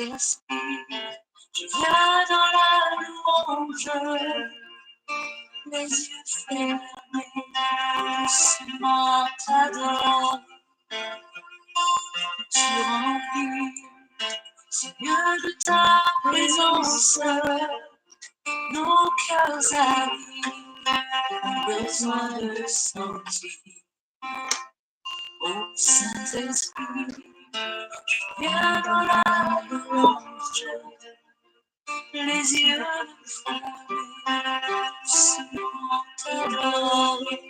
Saint-Esprit, je viens dans la louange, les yeux fermés, doucement t'adorer. Tu remplis ce lieu de ta présence, nos cœurs avides ont besoin de sentir. Ô Saint-Esprit, je viens dans la louange, les yeux fermés, doucement t'adorer.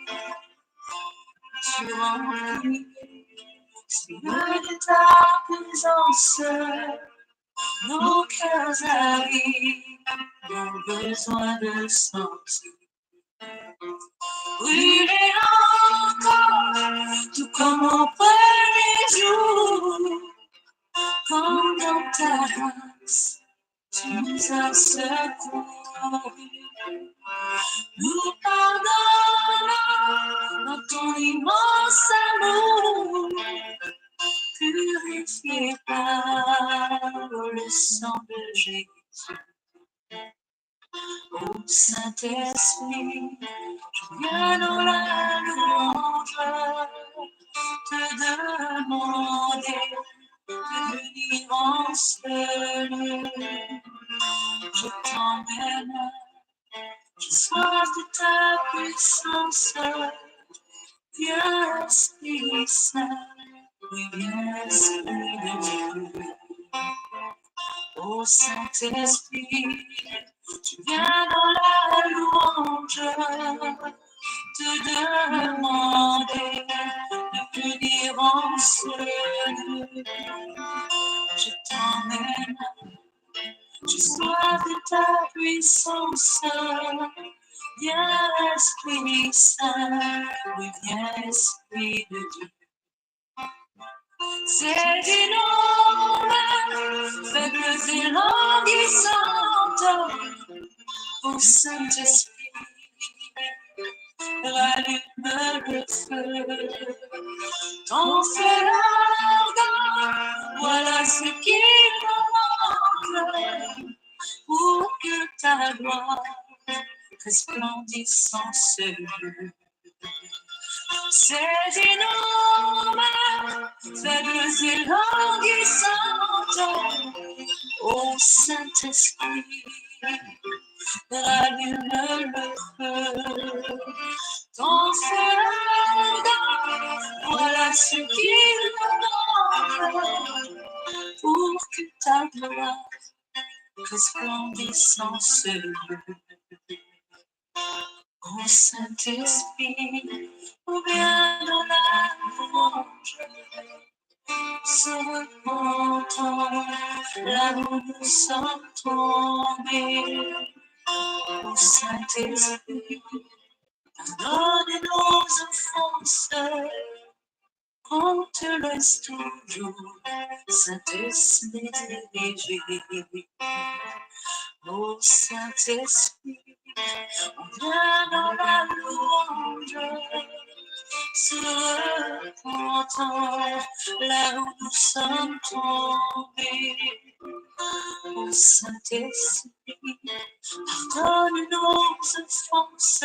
Tu remplis ce lieu de ta présence, nos cœurs avides ont besoin de sentir. Brûler encore, tout comme au premier jour, quand dans ta grâce, tu nous as secourus. Nous pardonnant dans ton immense amour, purifié par le sang de Jésus. Ô Saint-Esprit, je viens dans la louange te demander de venir en ce lieu. Je t'emmène, j'ai soif de ta puissance. Viens, Esprit Saint, oui, viens, Esprit de Dieu. Ô Saint-Esprit, tu viens dans la louange te demander de venir en ce lieu. Je t'emmène, j'ai soif de ta puissance. Viens, Esprit Saint, oui, viens, Esprit de Dieu. Saisis nos mains, faibles et languissantes, ô Saint-Esprit, rallume le feu. Ton feu ardent, voilà ce qu'il nous manque pour que ta gloire resplendisse en ce lieu. Saisis nos mains, faibles et languissantes, ô Saint-Esprit, rallume le feu. Ton feu ardent, voilà ce qu'il nous manque pour que ta gloire resplendisse en ce lieu. Ô Saint-Esprit, ou bien dans la louange, se repentant, là où nous sommes tombés. Ô Saint-Esprit, pardonne nos offenses, qu'on te laisse toujours, Saint-Esprit, diriger. Ô Saint-Esprit, on vient dans la louange, se repentant là où nous sommes tombés. Ô Saint-Esprit, pardonne nos offenses,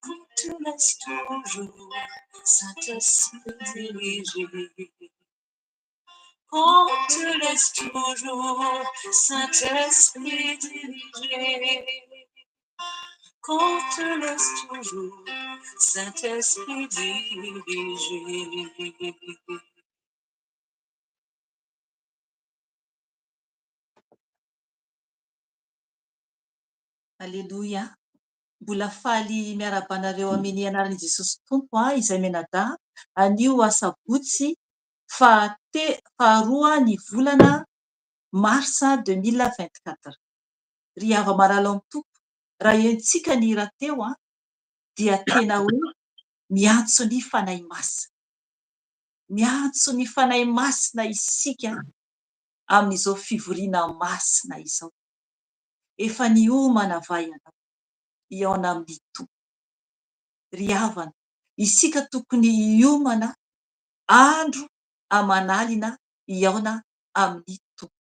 qu'on te laisse toujours, Saint-Esprit, diriger. Qu'on te laisse toujours, Saint-Esprit, diriger. Qu'on te laisse toujours, Saint-Esprit, diriger. Aleloia. Mbola faly miarahaba anareo amin'ny anaran'i Jesosy Tompo izay mianadahy anio asabotsy faharoa ny volana marsa 2024. Ry hava-malala ao amin'ny Tompo, raha henontsika ny hira teo dia tena hoe miantso ny Fanahy Masina. Miantso ny Fanahy Masina isika amin'izao fivoriana masina izao. Efa niomana va ianao hihaona amin'ny Tompo? Ry havana, isika tokony hiomana andro aman'alina hihaona amin'ny Tompo.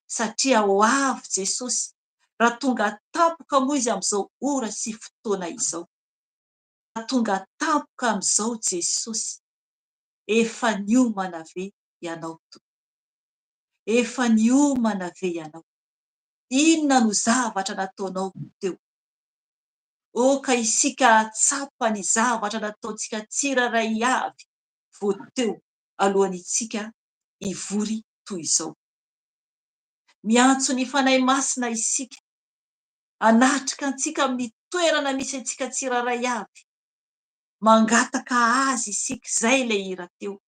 Satria ho avy Jesosy, raha tonga tampoka moa Izy amin'izao ora sy fotoana izao. Raha tonga tampoka amin'izao Jesosy, efa niomana ve ianao Tompo? Efa niomana ve ianao? Inona no zavatra nataonao teo? Aoka isika hahatsapa ny zavatra nataontsika tsirairay avy vao teo alohan'itsika hivory toy izao. Miantso ny Fanahy Masina isika hanatrika antsika amin'ny toerana misy antsika tsirairay avy. Mangataka Azy isika, izay ilay hira teo.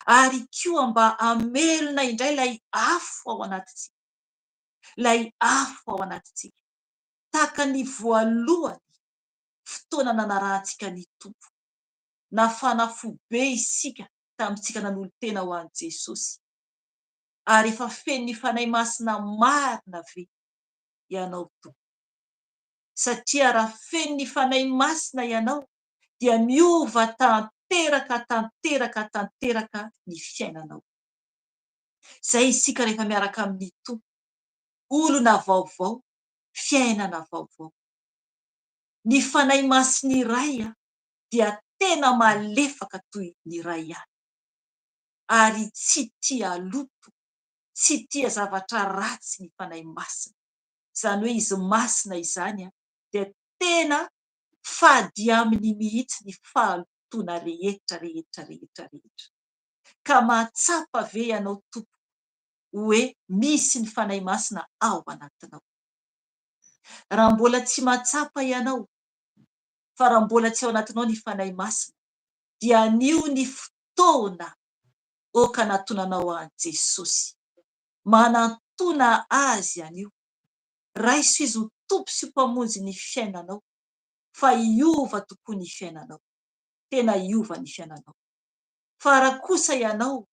Ary koa mba hamelona indray ilay afo ao anatintsika. Ilay afo ao anatintsika. Tahaka ny voalohany fotoana nanarahantsika ny Tompo. Nafana fo be isika tamintsika nanolo-tena ho an'i Jesosy. Ary efa feno ny Fanahy Masina marina ve ianao Tompo? Satria raha feno ny Fanahy Masina ianao dia miova tanteraka tanteraka tanteraka ny fiainanao. Izay isika rehefa miaraka amin'ny Tompo. Olona vaovao, fiainana vaovao. Ny Fanahy Masin'ny Ray dia tena malefaka toy ny Ray ihany. Ary tsy tia loto, tsy tia zavatra ratsy ny Fanahy Masina. Izany hoe Izy Masina izany dia tena fady aminy mihitsy ny fahalotoana rehetra rehetra rehetra rehetra. Ka mahatsapa ve ianao tompoko hoe misy ny Fanahy Masina ao anatinao? Raha mbola tsy mahatsapa ianao fa raha mbola tsy ao anatinao ny Fanahy Masina dia anio ny fotoana aoka anatonanao an'i Jesosy. Manantona Azy anio. Raiso Izy ho Tompo sy Mpamonjy ny fiainanao fa hiova tokoa ny fiainanao. Tena hiova ny fiainanao. Fa raha kosa ianao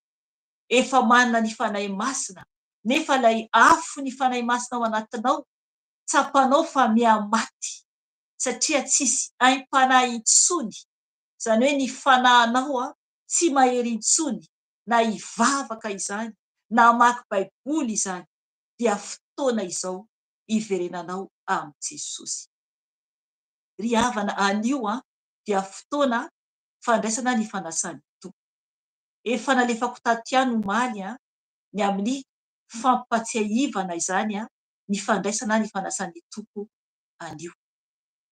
efa manana ny Fanahy Masina nefa ilay afo ny Fanahy Masina ao anatinao tsapanao fa mihamaty satria tsisy aim-panahy intsony, izany hoe ny fanahinao tsy mahery intsony na hivavaka izany na hamaky baiboly izany dia fotoana izao hiverenanao amin'i Jesosy. Ry havana anio dia fotoana fandraisana ny fanasan'ny Tompo. Efa nalefako tato ihany omaly ny amin'ny fampatsiahivana izany ny fandraisana ny fanasan'ny Tompo anio.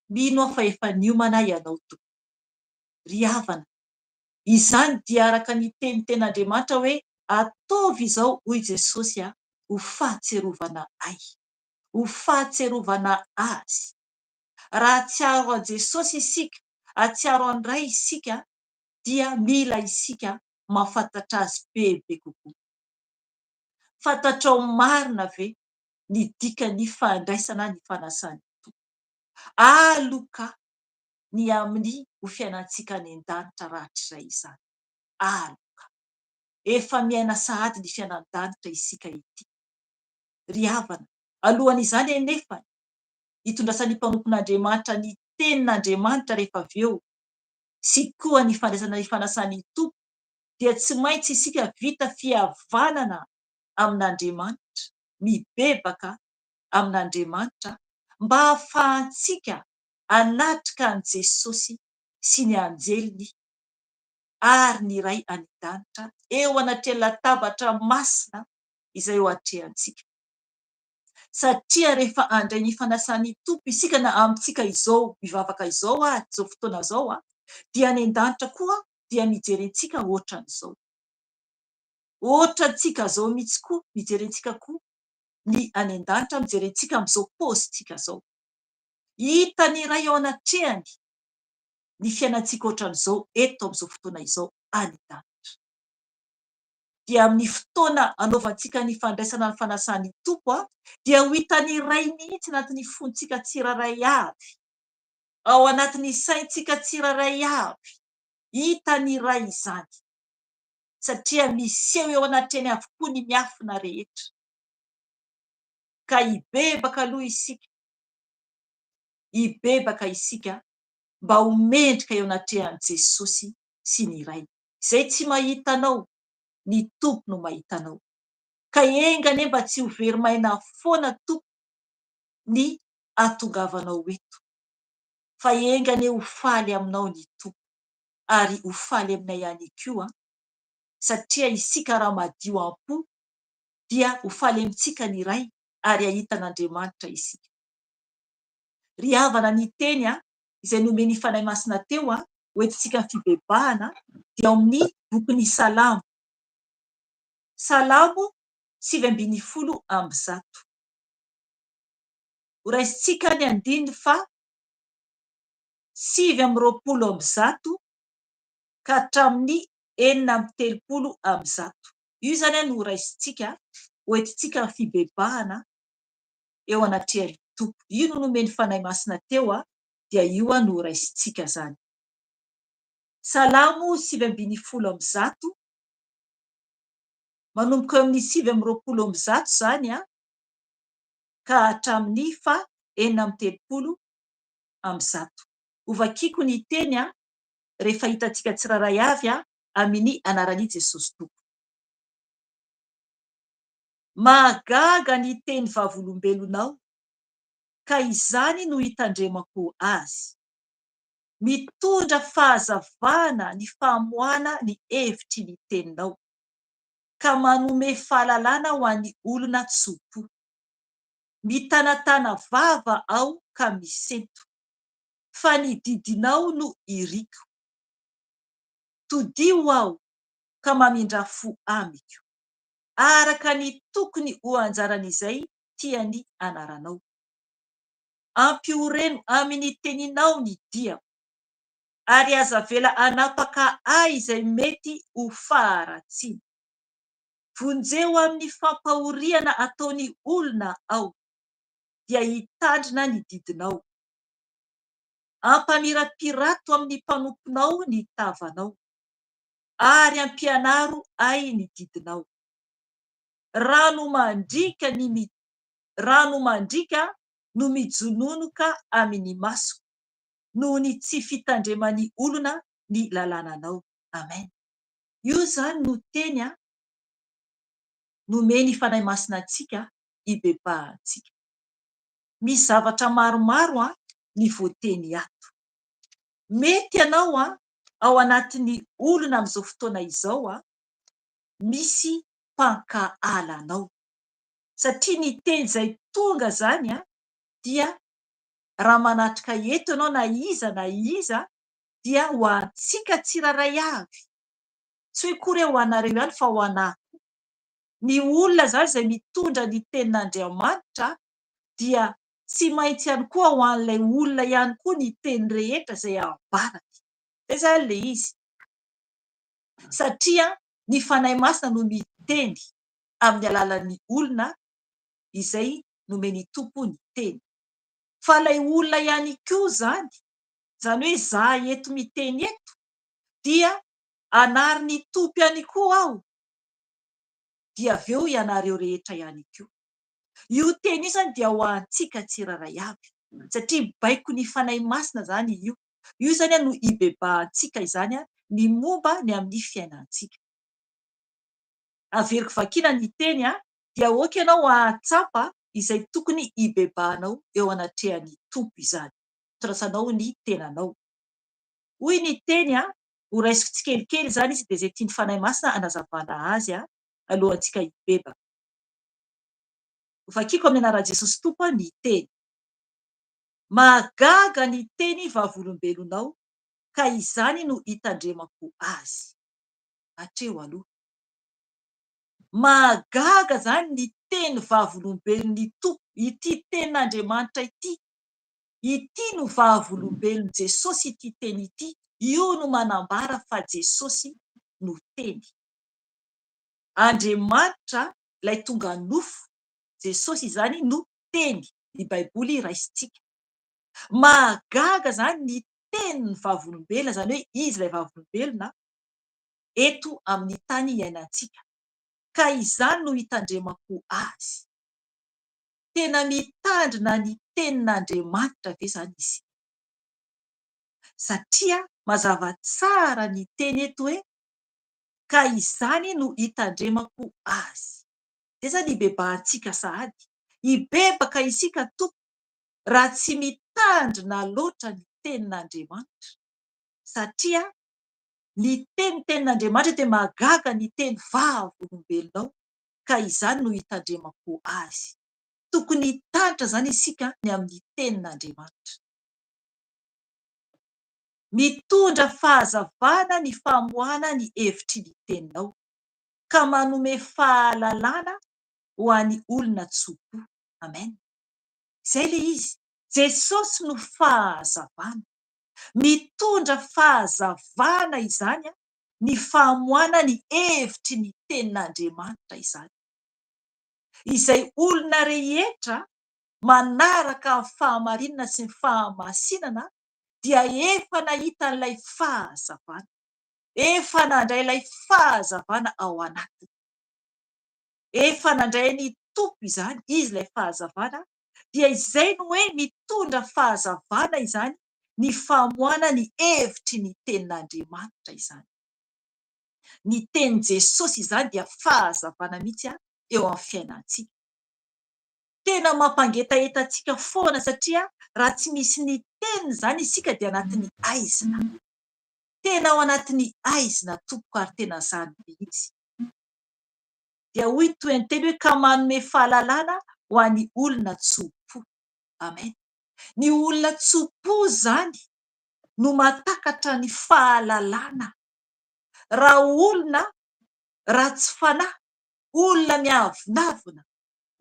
Mino aho fa efa niomana ianao Tompo. Ry havana, izany dia araka ny teny ten'Andriamanitra hoe ataovy izao hoy Jesosy ho fahatsiarovana ahy. Ho fahatsiarovana Azy. Raha hahatsiaro an'i Jesosy isika, hahatsiaro an'i Ray isika dia mila isika mahafantatra Azy bebe kokoa. Fantatrao marina ve ny dikan'ny fandraisana ny fanasan'ny Tompo? Aloka ny amin'ny ho fiainantsika any an-danitra rahatrizay izany. Aloka. Efa miaina sahady ny fiainan-danitra isika ity. Ry havana, alohan'izany anefa, hitondrasan'ny mpanompon'Andriamanitra ny tenin'Andriamanitra rehefa avy eo sy koa ny fandraisana ny fanasan'ny Tompo dia tsy maintsy isika vita fihavanana amin'Andriamanitra, mibebaka amin'Andriamanitra mba hahafahantsika hanatrika an'i Jesosy sy ny anjeliny ary ny Ray any an-danitra eo anatrehan'ny latabatra masina izay eo atrehantsika. Satria rehefa handray ny fanasan'ny Tompo isika na amintsika izao mivavaka izao ary izao fotoana izao dia any an-danitra koa dia mijery antsika ohatran'izao. Ohatrantsika izao mihitsy koa mijery antsika koa ny any an-danitra mijery antsika amin'izao paozintsika izao. Hitan'ny Ray eo anatrehany ny fiainantsika ohatran'izao eto amin'izao fotoana izao any an-danitra. Dia amin'ny fotoana anaovantsika ny fandraisana ny fanasan'ny Tompo dia ho hitan'ny Ray mihitsy anatin'ny fontsika tsirairay avy, ao anatin'ny saintsika tsirairay avy, hitan'ny Ray izany, satria miseho eo anatrehany avokoa ny miafina rehetra. Ka hibebaka aloha isika, hibebaka isika mba ho mendrika eo anatrehan'i Jesosy sy ny Ray. Izay tsy mahita anao, ny Tompo no mahita anao. Ka enga anie mba tsy ho very maina foana Tompo ny ahatongavanao eto, fa enga anie ho faly aminao ny Tompo ary ho faly aminay ihany koa, satria isika raha madio am-po dia ho faly amintsika ny Ray ary hahita an'Andriamanitra isika. Ry havana, ny teny izay nomen'ny Fanahy Masina teo ho entintsika amin'ny fibebahana dia ao amin'ny bokin'ny Salamo. Salamo 119. Horaisintsika ny andininy faha 129 ka hatramin'ny 136. Io izany no horaisintsika, hoentintsika amin'ny fibebahana eo anatrehan'ny Tompo. Io no nomen'ny Fanahy Masina teo dia io no horaisintsika izany. Salamo 119, manomboka eo amin'ny 129 izany ka hatramin'ny faha 136. Hovakiko ny teny rehefa hitantsika tsirairay avy amin'ny anaran'i Jesosy Tompo. Mahagaga ny teny vavolombelonao, ka izany no itandremako azy. Mitondra fahazavana ny famoahana ny hevitry ny teninao, ka manome fahalalana ho an'ny olona tso-po. Mitanatana vava aho ka misento, fa ny didinao no iriko. Todiho aho ka mamindrà fo amiko, araka ny tokony ho anjaran'izay tia ny anaranao. Ampioreno amin'ny teninao ny diako, ary aza avela hanapaka ahy izay mety ho faharatsiana. Vonjeo amin'ny fampahoriana ataon'ny olona aho, dia hitandrina ny didinao. Ampamirapirato amin'ny mpanomponao ny tavanao, ary ampianaro ahy ny didinao. Rano mandriaka ny rano mandriaka no mijononoka amin'ny masoko, noho ny tsy fitandreman'ny olona ny lalànanao. Amen. Io izany no teny nomen'ny Fanahy Masina antsika hibebahantsika. Misy zavatra maromaro ny voateny ato. Mety ianao ao anatin'ny olona amin'izao fotoana izao misy mpankahala anao. Satria ny teny izay tonga izany dia raha manatrika eto ianao na iza na iza dia ho antsika tsirairay avy. Tsy hoe akory hoe ho anareo ihany fa ho anà koa. Ny olona izany izay mitondra ny tenin'Andriamanitra dia tsy maintsy ihany koa ho an'ilay olona ihany koa ny teny rehetra izay ambarany. Izay izany ilay izy. Satria ny Fanahy Masina no miteny amin'ny alalan'ny olona izay nomen'ny Tompo ny teny. Fa ilay olona ihany koa izany, izany hoe izaho eto miteny eto, dia anarin'ny Tompo ihany koa aho, dia avy eo ianareo rehetra ihany koa. Io teny io izany dia ho antsika tsirairay avy, satria baikon'ny Fanahy Masina izany io. Io izany no ibebahantsika izany ny momba ny amin'ny fiainantsika. Averiko vakiana ny teny dia aoka ianao hahatsapa izay tokony hibebahanao eo anatrehan'ny Tompo izany, hitondrasanao ny tenanao. Hoy ny teny, ho raisiko tsikelikely izany izy dia izay tian'ny Fanahy Masina hanazavana azy alohantsika hibebaka. Vakiko amin'ny anaran'i Jesosy Tompo ny teny. Mahagaga ny teny vavolombelonao ka izany no itandremako azy. Hatreo aloha. Mahagaga izany ny teny vavolombelon'ny Tompo, ity tenin'Andriamanitra ity. Ity no vavolombelon'i Jesosy ity teny ity, io no manambara fa Jesosy no teny. Andriamanitra ilay tonga nofo, Jesosy izany no teny, ny Baiboly raisintsika. Mahagaga izany ny tenin'ny vavolombelona, izany hoe izy ilay vavolombelona eto amin'ny tany iainantsika. Ka izany no hitandremako azy. Tena mitandrina ny tenin'Andriamanitra ve izany isika? Satria mazava tsara ny teny eto hoe ka izany no hitandremako azy. Dia izany hibebahantsika sahady. Hibebaka isika tompoko raha tsy mitandrina loatra ny tenin'Andriamanitra. Satria ny teny tenin'Andriamanitra dia mahagaga ny teny vavolombelonao ka izany no hitandremako azy. Tokony hitandrina izany isika ny amin'ny tenin'Andriamanitra. Mitondra fahazavana ny famoahana ny hevitry ny teninao, ka manome fahalalana ho an'ny olona tso-po. Amen. Izay ilay izy. Jesosy no fahazavana. Mitondra fahazavana izany ny famoahana ny hevitry ny tenin'Andriamanitra izany. Izay olona rehetra manaraka ny fahamarinana sy ny fahamasinana dia efa nahita an'ilay fahazavana, efa nandray ilay fahazavana ao anatiny. Efa nandray ny Tompo izany, Izy ilay fahazavana, dia izay no hoe mitondra fahazavana izany ny famoahana ny hevitry ny tenin'Andriamanitra izany. Ny tenin'i Jesosy izany dia fahazavana mihitsy eo amin'ny fiainantsika. Tena mampangetaheta antsika foana satria raha tsy misy ny teniny izany isika dia anatin'ny haizina. Tena ao anatin'ny haizina tompoko ary tena izany mihitsy. Dia hoy ny tohinteny hoe ka manome fahalalana ho an'ny olona tso-po. Amen. Ny olona tso-po izany no mahatakatra ny fahalalana. Raha olona ratsy fanahy, olona miavonavona,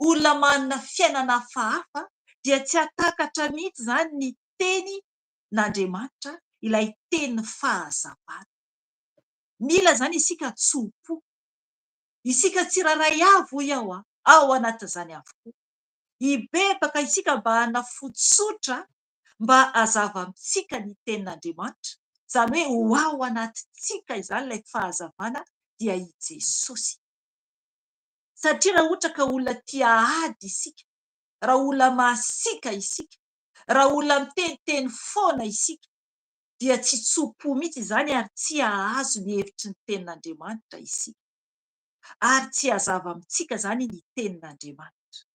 olona manana fiainana hafahafa dia tsy hahatakatra mihitsy izany ny teny n'Andriamanitra, ilay teny fahazavana. Mila izany isika tso-po. Isika tsirairay avy hoy aho ao anatin'izany avokoa. Hibebaka isika mba hanana fo tsotra mba hazava amintsika ny tenin'Andriamanitra, izany hoe ho ao anatintsika izany ilay fahazavana dia i Jesosy. Satria raha ohatra ka olona tia ady isika, raha olona masiaka isika, raha olona miteniteny foana isika, dia tsy tso-po mihitsy izany ary tsy hahazo ny hevitry ny tenin'Andriamanitra isika. Ary tsy hazava amintsika izany ny tenin'Andriamanitra.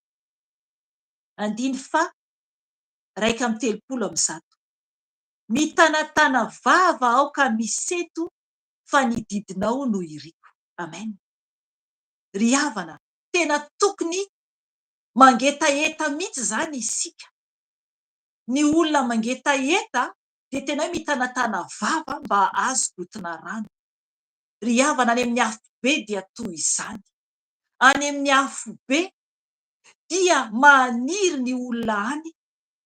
Andiny faha 131. Mitanatana vava aho ka misento fa ny didinao no iriko. Amen. Ry havana, tena tokony mangetaheta mihitsy izany isika. Ny olona mangetaheta dia tena hoe mitanatana vava mba hahazo gotina rano. Ry havana, any amin'ny afobe dia toy izany. Any amin'ny afobe dia maniry ny olona any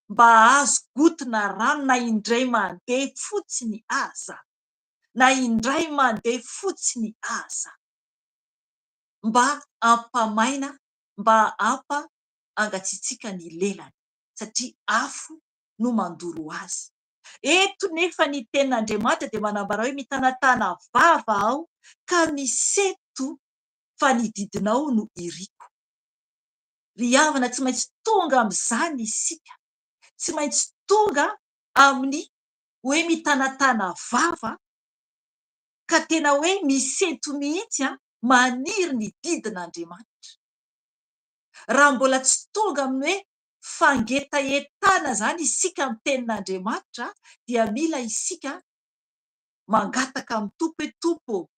mba hahazo gotina rano na indray mandeha fotsiny aza. Na indray mandeha fotsiny aza. Mba hampamaina, mba hampa hangatsiatsiaka ny lelany, satria afo no mandoro azy. Eto nefa ny tenin'Andriamanitra dia manambara hoe mitanatana vava aho ka misento fa ny didinao no iriko. Ry havana tsy maintsy tonga amin'izany isika, tsy maintsy tonga amin'ny hoe mitanatana vava ka tena hoe misento mihitsy an, maniry ny didin'Andriamanitra. Raha mbola tsy tonga amin'ny hoe fangetahetana izany isika amin'ny tenin'Andriamanitra dia mila isika mangataka amin'ny Tompo hoe Tompo ô,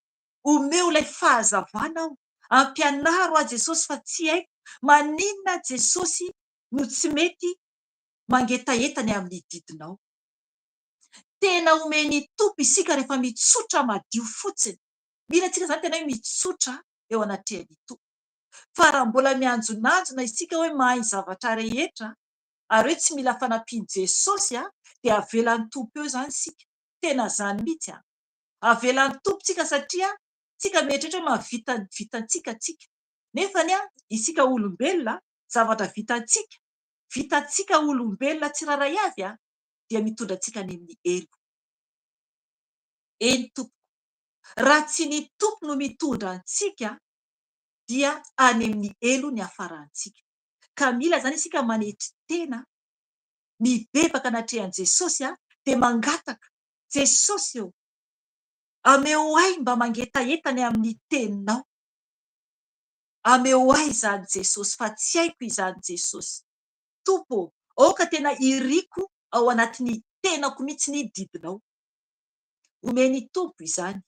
omeo ilay fahazavana aho, ampianaro aho Jesosy fa tsy haiko, maninona Jesosy no tsy mety mangetaheta ny amin'ny didinao. Tena omen'ny Tompo isika rehefa mitsotra madio fotsiny. Mila antsika izany tena hoe mitsotra eo anatrehan'ny Tompo. Fa raha mbola mianjonanjona isika hoe mahay ny zavatra rehetra ary hoe tsy mila fanampian'i Jesosy dia avelan'ny Tompo eo izany isika. Tena izany mihitsy an! Avelan'ny Tompo tsika satria tsika mieritreritra hoe mahavita ny vitantsika tsika. Nefa anie isika olombelona zavatra vitantsika, vitantsika olombelona tsirairay avy dia mitondra antsika any amin'ny helo. Eny tompoko, raha tsy ny Tompo no mitondra antsika dia any amin'ny helo ny hafarantsika. Ka mila izany isika manetry tena, mibebaka anatrehan'i Jesosy dia mangataka, Jesosy ô, ameo ahy mba mangetaheta ny amin'ny teninao. Ameo ahy izany Jesosy fa tsy haiko izany Jesosy. Tompo ô, aoka tena iriko ao anatin'ny tenako mihitsy ny didinao. Omen'ny Tompo izany.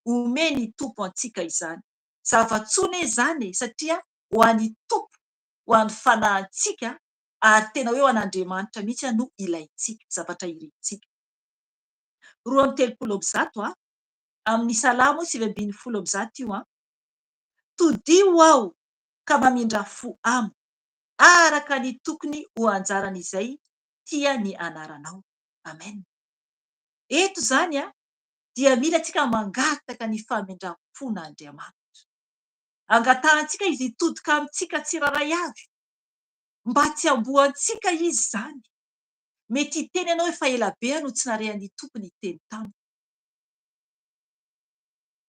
Omen'ny Tompo antsika izany. Zava-tsoa anie izany e, satria ho an'ny Tompo, ho an'ny fanahintsika ary tena hoe ho an'Andriamanitra mihitsy no ilaintsika, zavatra irintsika. 132 a, amin'ny Salamo 119 io an. Todiho aho ka mamindrà fo amiko, araka ny tokony ho anjaran'izay tia ny anaranao. Amen. Eto izany dia mila antsika mangataka ny famindram-pon'Andriamanitra. Angatahantsika Izy hitodika amintsika tsirairay avy, mba tsy hamboantsika Izy izany. Mety hiteny ianao efa ela be aho no tsy narehan'ny Tompo niteny tamiko.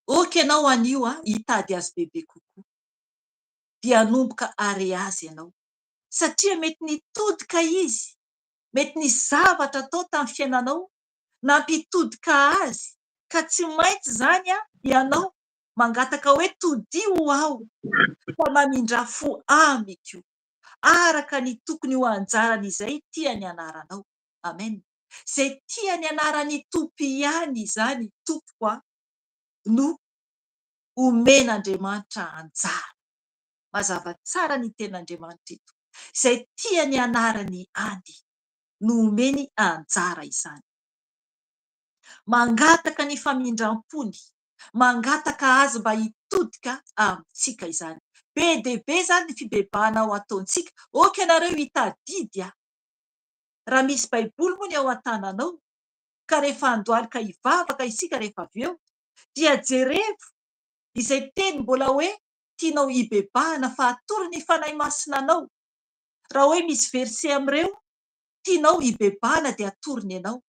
Ok ianao anio hitady azy bebe kokoa. Dia hanomboka hare azy ianao. Satria mety nitodika izy, mety nisy zavatra atao tamin'ny fiainanao nampitodika azy ka tsy maintsy izany ianao mangataka hoe todiho aho fa mamindrà fo amiko araka ny tokony ho anjaran'izay tia ny anaranao. Amen. Izay tia ny anaran'ny Tompo ihany izany tompoko a no omen'Andriamanitra anjara. Mazava tsara ny tenin'Andriamanitra eto. Izay tia ny anarany ihany no omeny anjara izany. Mangataka ny famindram-pony, mangataka azy mba hitodika amintsika izany. Be dia be izany ny fibebahana ho ataontsika. Ok ianareo hitadidy aho. Raha misy baiboly moa ny ao an-tananao ka rehefa handohalika hivavaka isika rehefa avy eo dia jerevo izay teny mbola hoe tianao hibebahana fa atoro ny Fanahy Masina anao. Raha hoe misy verset amin'ireo tianao hibebahana dia atorony anao.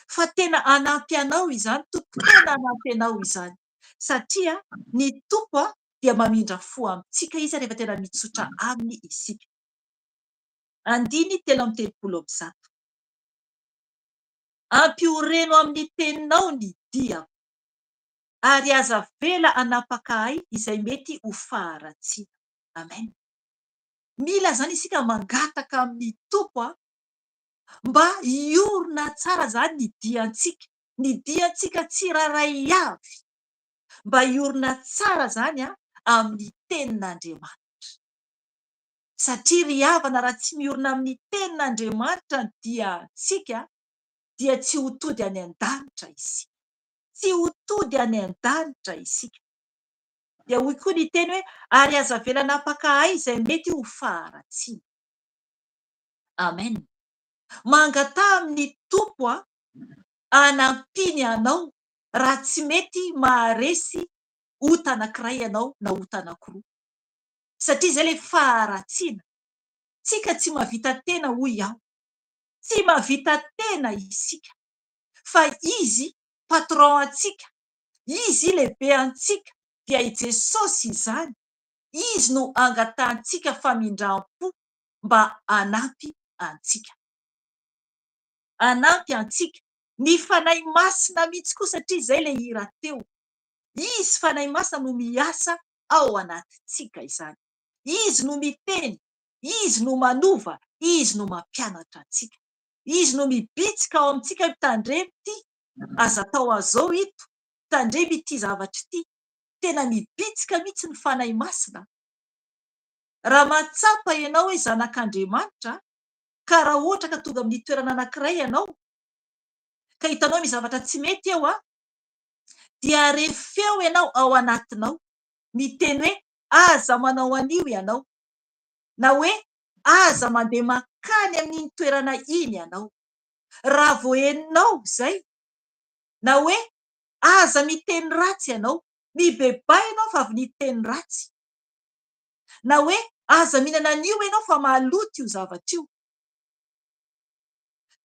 Fa tena hanampy anao izany tompoko, tena hanampy anao izany. Satria ny Tompo dia mamindra fo amintsika Izy rehefa tena mitsotra Aminy isika. Andiny 133. Ampioreno amin'ny teninao ny diako, ary aza avela hanapaka ahy izay mety ho faharatsiana. Amen. Mila izany isika mangataka amin'ny Tompo mba hiorina tsara izany ny diantsika, ny diantsika tsirairay avy, mba hiorina tsara izany amin'ny tenin'Andriamanitra. Satria ry havana raha tsy miorina amin'ny tenin'Andriamanitra ny diantsika dia tsy ho tody any an-danitra isika. Tsy ho tody any an-danitra isika. Dia hoy koa ny teny hoe ary aza avela hanapaka ahy izay mety ho faharatsiana. Amen. Mangataha amin'ny Tompo hanampiany anao raha tsy mety maharesy ota anankiray ianao na ota anankiroa. Satria izay ilay faharatsiana. Tsika tsy mahavita tena hoy aho. Tsy mahavita tena isika. Fa Izy patron antsika, Izy lehibe antsika dia i Jesosy izany, Izy no angatahantsika famindram-po mba hanampy antsika. Hanampy antsika. Ny Fanahy Masina mihitsy koa satria izay ilay hira teo. Izy Fanahy Masina no miasa ao anatintsika izany. Izy no miteny, Izy no manova, Izy no mampianatra antsika. Izy no mibitsika ao amintsika hoe tandremo ity, aza atao an'izao ito, tandremo ity zavatra ity. Tena mibitsika mihitsy ny Fanahy Masina. Raha mahatsapa ianao hoe zanak'Andriamanitra, ka raha ohatra ka tonga amin'ny toerana anankiray ianao, ka hitanao misy zavatra tsy mety eo, dia re feo ianao ao anatinao miteny hoe aza manao an'io ianao, na hoe aza mandeha mankany amin'iny toerana iny ianao. Raha vao henonao izay, na hoe aza miteny ratsy ianao, mibebaha ianao fa avy niteny ratsy, na hoe aza mihinana an'io ianao fa maloto io zavatra io.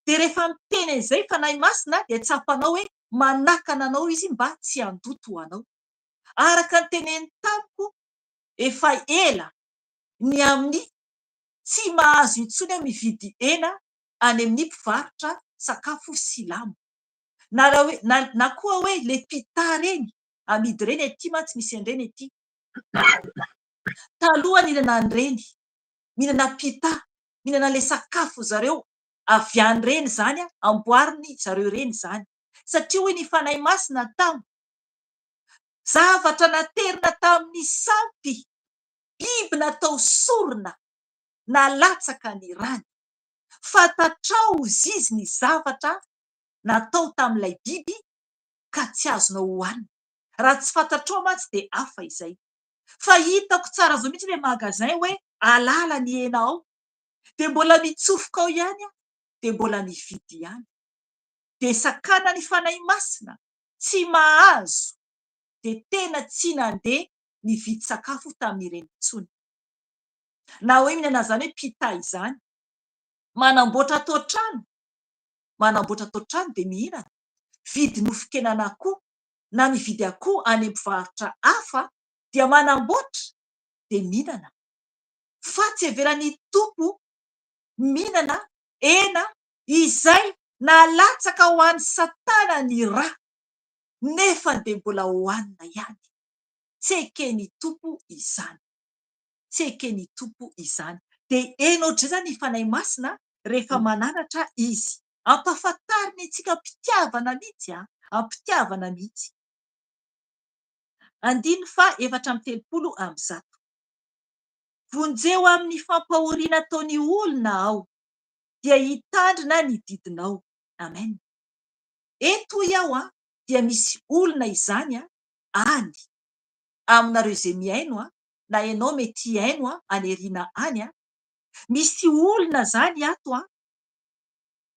Dia rehefa miteny an'izay Fanahy Masina dia tsapanao hoe manakana anao Izy mba tsy handoto anao. Araka ny teneniny tamiko efa ela ny amin'ny tsy mahazo intsony aho mividy hena any amin'ny mpivarotra sakafo silamo. Na raha hoe na na koa hoe le pita reny amidy reny aty mantsy misy an'ireny aty. Taloha nihinana an'ireny, mihinana pita, mihinana ilay sakafo zareo avy any ireny izany, amboariny zareo ireny izany. Satria hoy ny Fanahy Masina tamiko, zavatra naterina tamin'ny sampy, biby natao sorona, nalatsaka ny rany. Fantatrao hozizy ny zavatra natao tamin'ilay biby ka tsy azonao hohanina. Raha tsy fantatrao mantsy dia hafa izay. Fa hitako tsara zao mihitsy ilay magasin hoe halala ny hena ao. Dia mbola mitsofoka ao ihany aho, dia mbola mividy ihany. Dia sakana ny Fanahy Masina, tsy mahazo, dia tena tsy nandeha nividy sakafo tamin'ireny intsony. Na hoe mihinana izany hoe pita izany. Manamboatra ato an-trano, manamboatra ato an-trano dia mihinana. Vidy nofon-kenan'akoho na mividy akoho any mpivarotra hafa dia manamboatra dia mihinana. Fa tsy avelan'ny Tompo mihinana hena izay nalatsaka ho an'i Satana ny ra, nefa dia mbola hohanina ihany. Tsy eken'ny Tompo izany. Tsy eken'ny Tompo izany. Dia eny ohatr'izay izany ny Fanahy Masina rehefa mananatra Izy. Ampahafantariny antsika am-pitiavana mihitsy an, am-pitiavana mihitsy. Andininy faha 134. Vonjeo amin'ny fampahoriana ataon'ny olona aho, dia hitandrina ny didinao. Amen. Eto hoy aho an, dia misy olona izany an, any, aminareo izay mihaino an, na ianao mety hihaino an, any aoriana any an, misy olona izany ato an,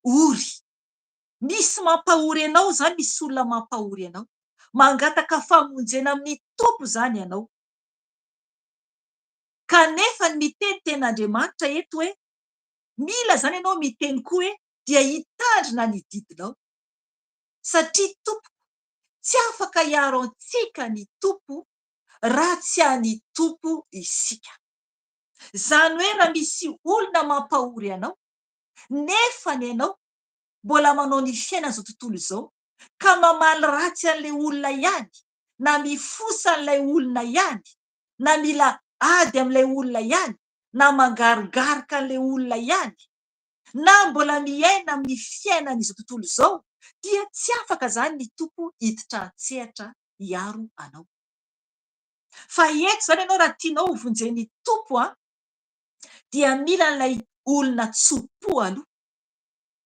ory. Misy mampahory anao izany, misy olona mampahory anao. Mangataka famonjena amin'ny Tompo izany ianao. Kanefa ny miteny tenin'Andriamanitra eto hoe, mila izany ianao miteny koa hoe dia hitandrina ny didinao. Satria tompoko, tsy afaka hiaro antsika ny Tompo raha tsy an'ny Tompo isika. Izany hoe raha misy olona mampahory anao, nefa ny anao mbola manao ny fiainan'izao tontolo izao ka mamaly ratsy an'ilay olona ihany na mifosa an'ilay olona ihany na mila ady amin'ilay olona ihany na mangarogaroka an'ilay olona ihany na mbola miaina amin'ny fiainan'izao tontolo izao dia tsy afaka izany ny Tompo hiditra an-tsehatra hiaro anao. Fa eto izany ianao raha tianao ho vonjen'ny Tompo an, dia mila an'ilay olona tso-po aloha.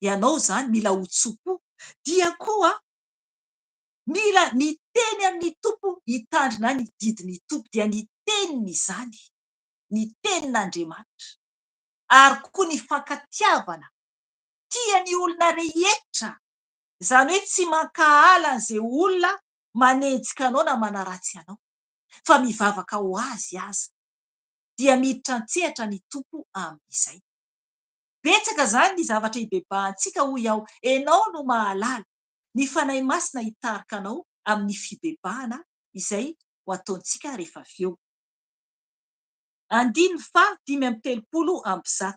Ianao izany mila ho tso-po. Dia koa mila miteny amin'ny Tompo hitandrina ny didin'ny Tompo, dia ny teniny izany, ny tenin'Andriamanitra. Ary koa ny fankatiavana. Tia ny olona rehetra. Izany hoe tsy mankahala an'izay olona manenjika anao na manaratsy anao, fa mivavaka ho azy aza. dia miditra an-tsehatra ny Tompo amin'izay. Betsaka izany ny zavatra hibebahantsika hoy aho, enao no mahalala, ny Fanahy Masina hitarika anao amin'ny fibebahana izay ho ataontsika rehefa avy eo. Andininy faha 135.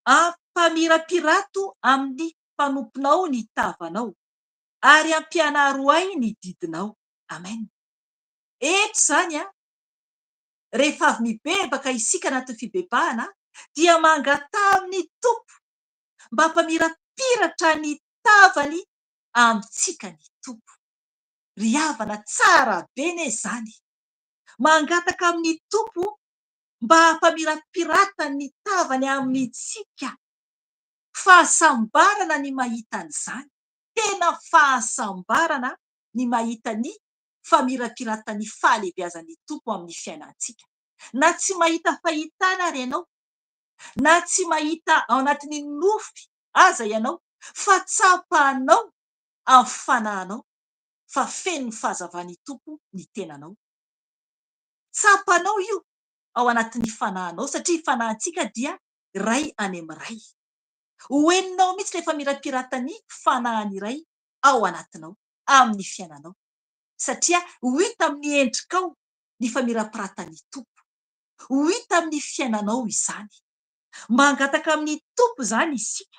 Ampamirapirato amin'ny mpanomponao ny tavanao, ary ampianaro ahy ny didinao. Amen. Eto izany an, rehefa avy mibebaka isika anatin'ny fibebahana dia mangataha amin'ny Tompo mba hampamirapiratra ny tavany amintsika ny Tompo. Ry havana tsara be anie izany! Mangataka amin'ny Tompo mba hampamirapirata ny tavany amintsika. Fahasambarana ny mahita an'izany, tena fahasambarana ny mahita ny famirapiratan'ny fahalehibiazan'ny Tompo amin'ny fiainantsika. Na tsy mahita fahitana ary ianao, na tsy mahita ao anatin'ny nofy aza ianao, fa tsapanao amin'ny fanahinao fa feno ny fahazavan'ny Tompo ny tenanao. Tsapanao io ao anatin'ny fanahinao satria fanahintsika dia iray any amin'ny Ray. Ho henonao mihitsy ilay famirapiratan'ny fanahin'ny Ray ao anatinao, amin'ny fiainanao. Satria ho hita amin'ny endrikao ny famirapiratan'ny Tompo. Ho hita amin'ny fiainanao izany. Mangataka amin'ny Tompo izany isika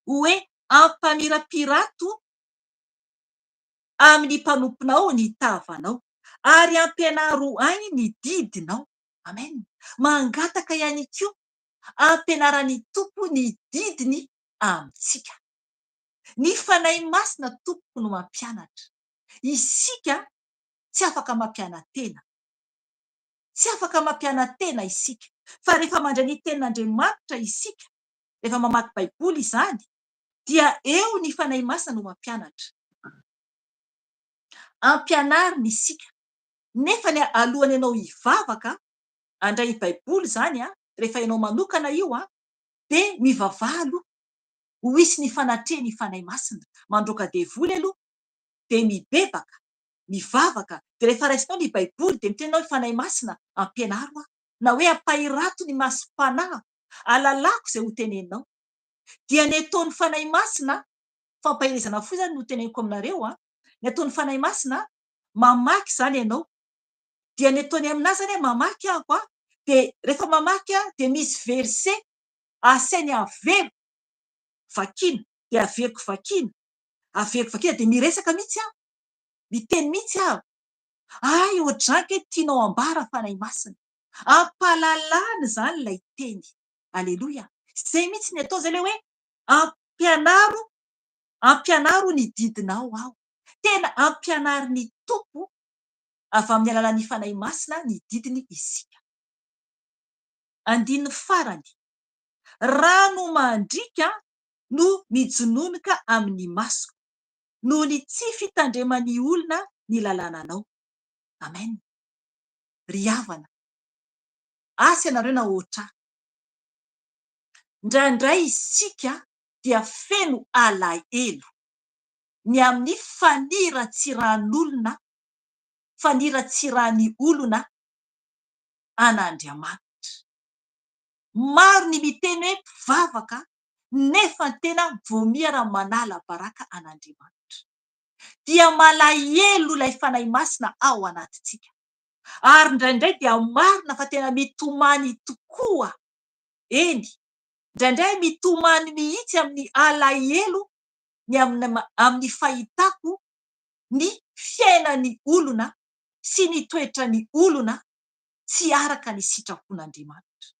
hoe ampamirapirato amin'ny mpanomponao ny tavanao, Ary ampianaro ahy ny didinao. Amen. Mangataka ihany koa ampianaran'ny Tompo ny didiny amintsika. Ny Fanahy Masina tompoko no mampianatra. Isika tsy afaka mampiana-tena. Tsy afaka mampiana-tena isika. Fa rehefa mandray ny Tenin'Andriamanitra isika, rehefa mamaky Baiboly izany, dia eo ny Fanahy Masina no mampianatra. Ampianariny isika. Nefa ny alohan'ny ianao hivavaka, handray Baiboly izany, rehefa ianao manokana io, dia mivavaha aloha. Ho hisy ny fanatrehan'ny Fanahy Masina. Mandroaka devoly aloha, dia mibebaka, mivavaka, dia rehefa raisinao ny Baiboly dia miteny ianao hoe Fanahy Masina, ampianaro aho. Na hoe ampahirato ny masom-panahiko, alalako izay ho teneninao. Dia ny ataon'ny Fanahy Masina, fampaherezana fohy izany no teneniko aminareo an, ny ataon'ny Fanahy Masina, mamaky izany ianao, dia ny ataony aminahy izany an, mamaky aho an, dia rehefa mamaky aho dia misy verset asainy averiko vakiana, dia averiko vakiana, averiko vakiana, dia miresaka mihitsy aho, miteny mihitsy aho, hay ohatr'izany kay tianao ambara Fanahy Masina, ampahalalana izany ilay teny, Aleloia, izay mihitsy ny atao izay ilay hoe ampianaro, ampianaro ny didinao aho, tena ampianarin'ny Tompo avy amin'ny alalan'ny Fanahy Masina ny didiny isika. Andininy farany, Rano mandriaka no mijononoka amin'ny masoko, noho ny tsy fitandreman'ny olona ny lalànanao. Amen. Ry havana, asa ianareo na hoatr'ahy. Indraindray isika dia feno alahelo ny amin'ny faniratsiran'olona, faniratsiran'ny olona an'Andriamanitra. Maro ny miteny hoe mpivavaka nefa ny tena vao miha manala baraka an'Andriamanitra. Dia malahelo ilay Fanahy Masina ao anatintsika. Ary indraindray dia marina fa tena mitomany tokoa. Eny, indraindray mitomany mihitsy amin'ny alahelo ny amin'ny fahitako ny fiainan'ny olona sy ny toetran'ny olona tsy araka ny sitrapon'Andriamanitra.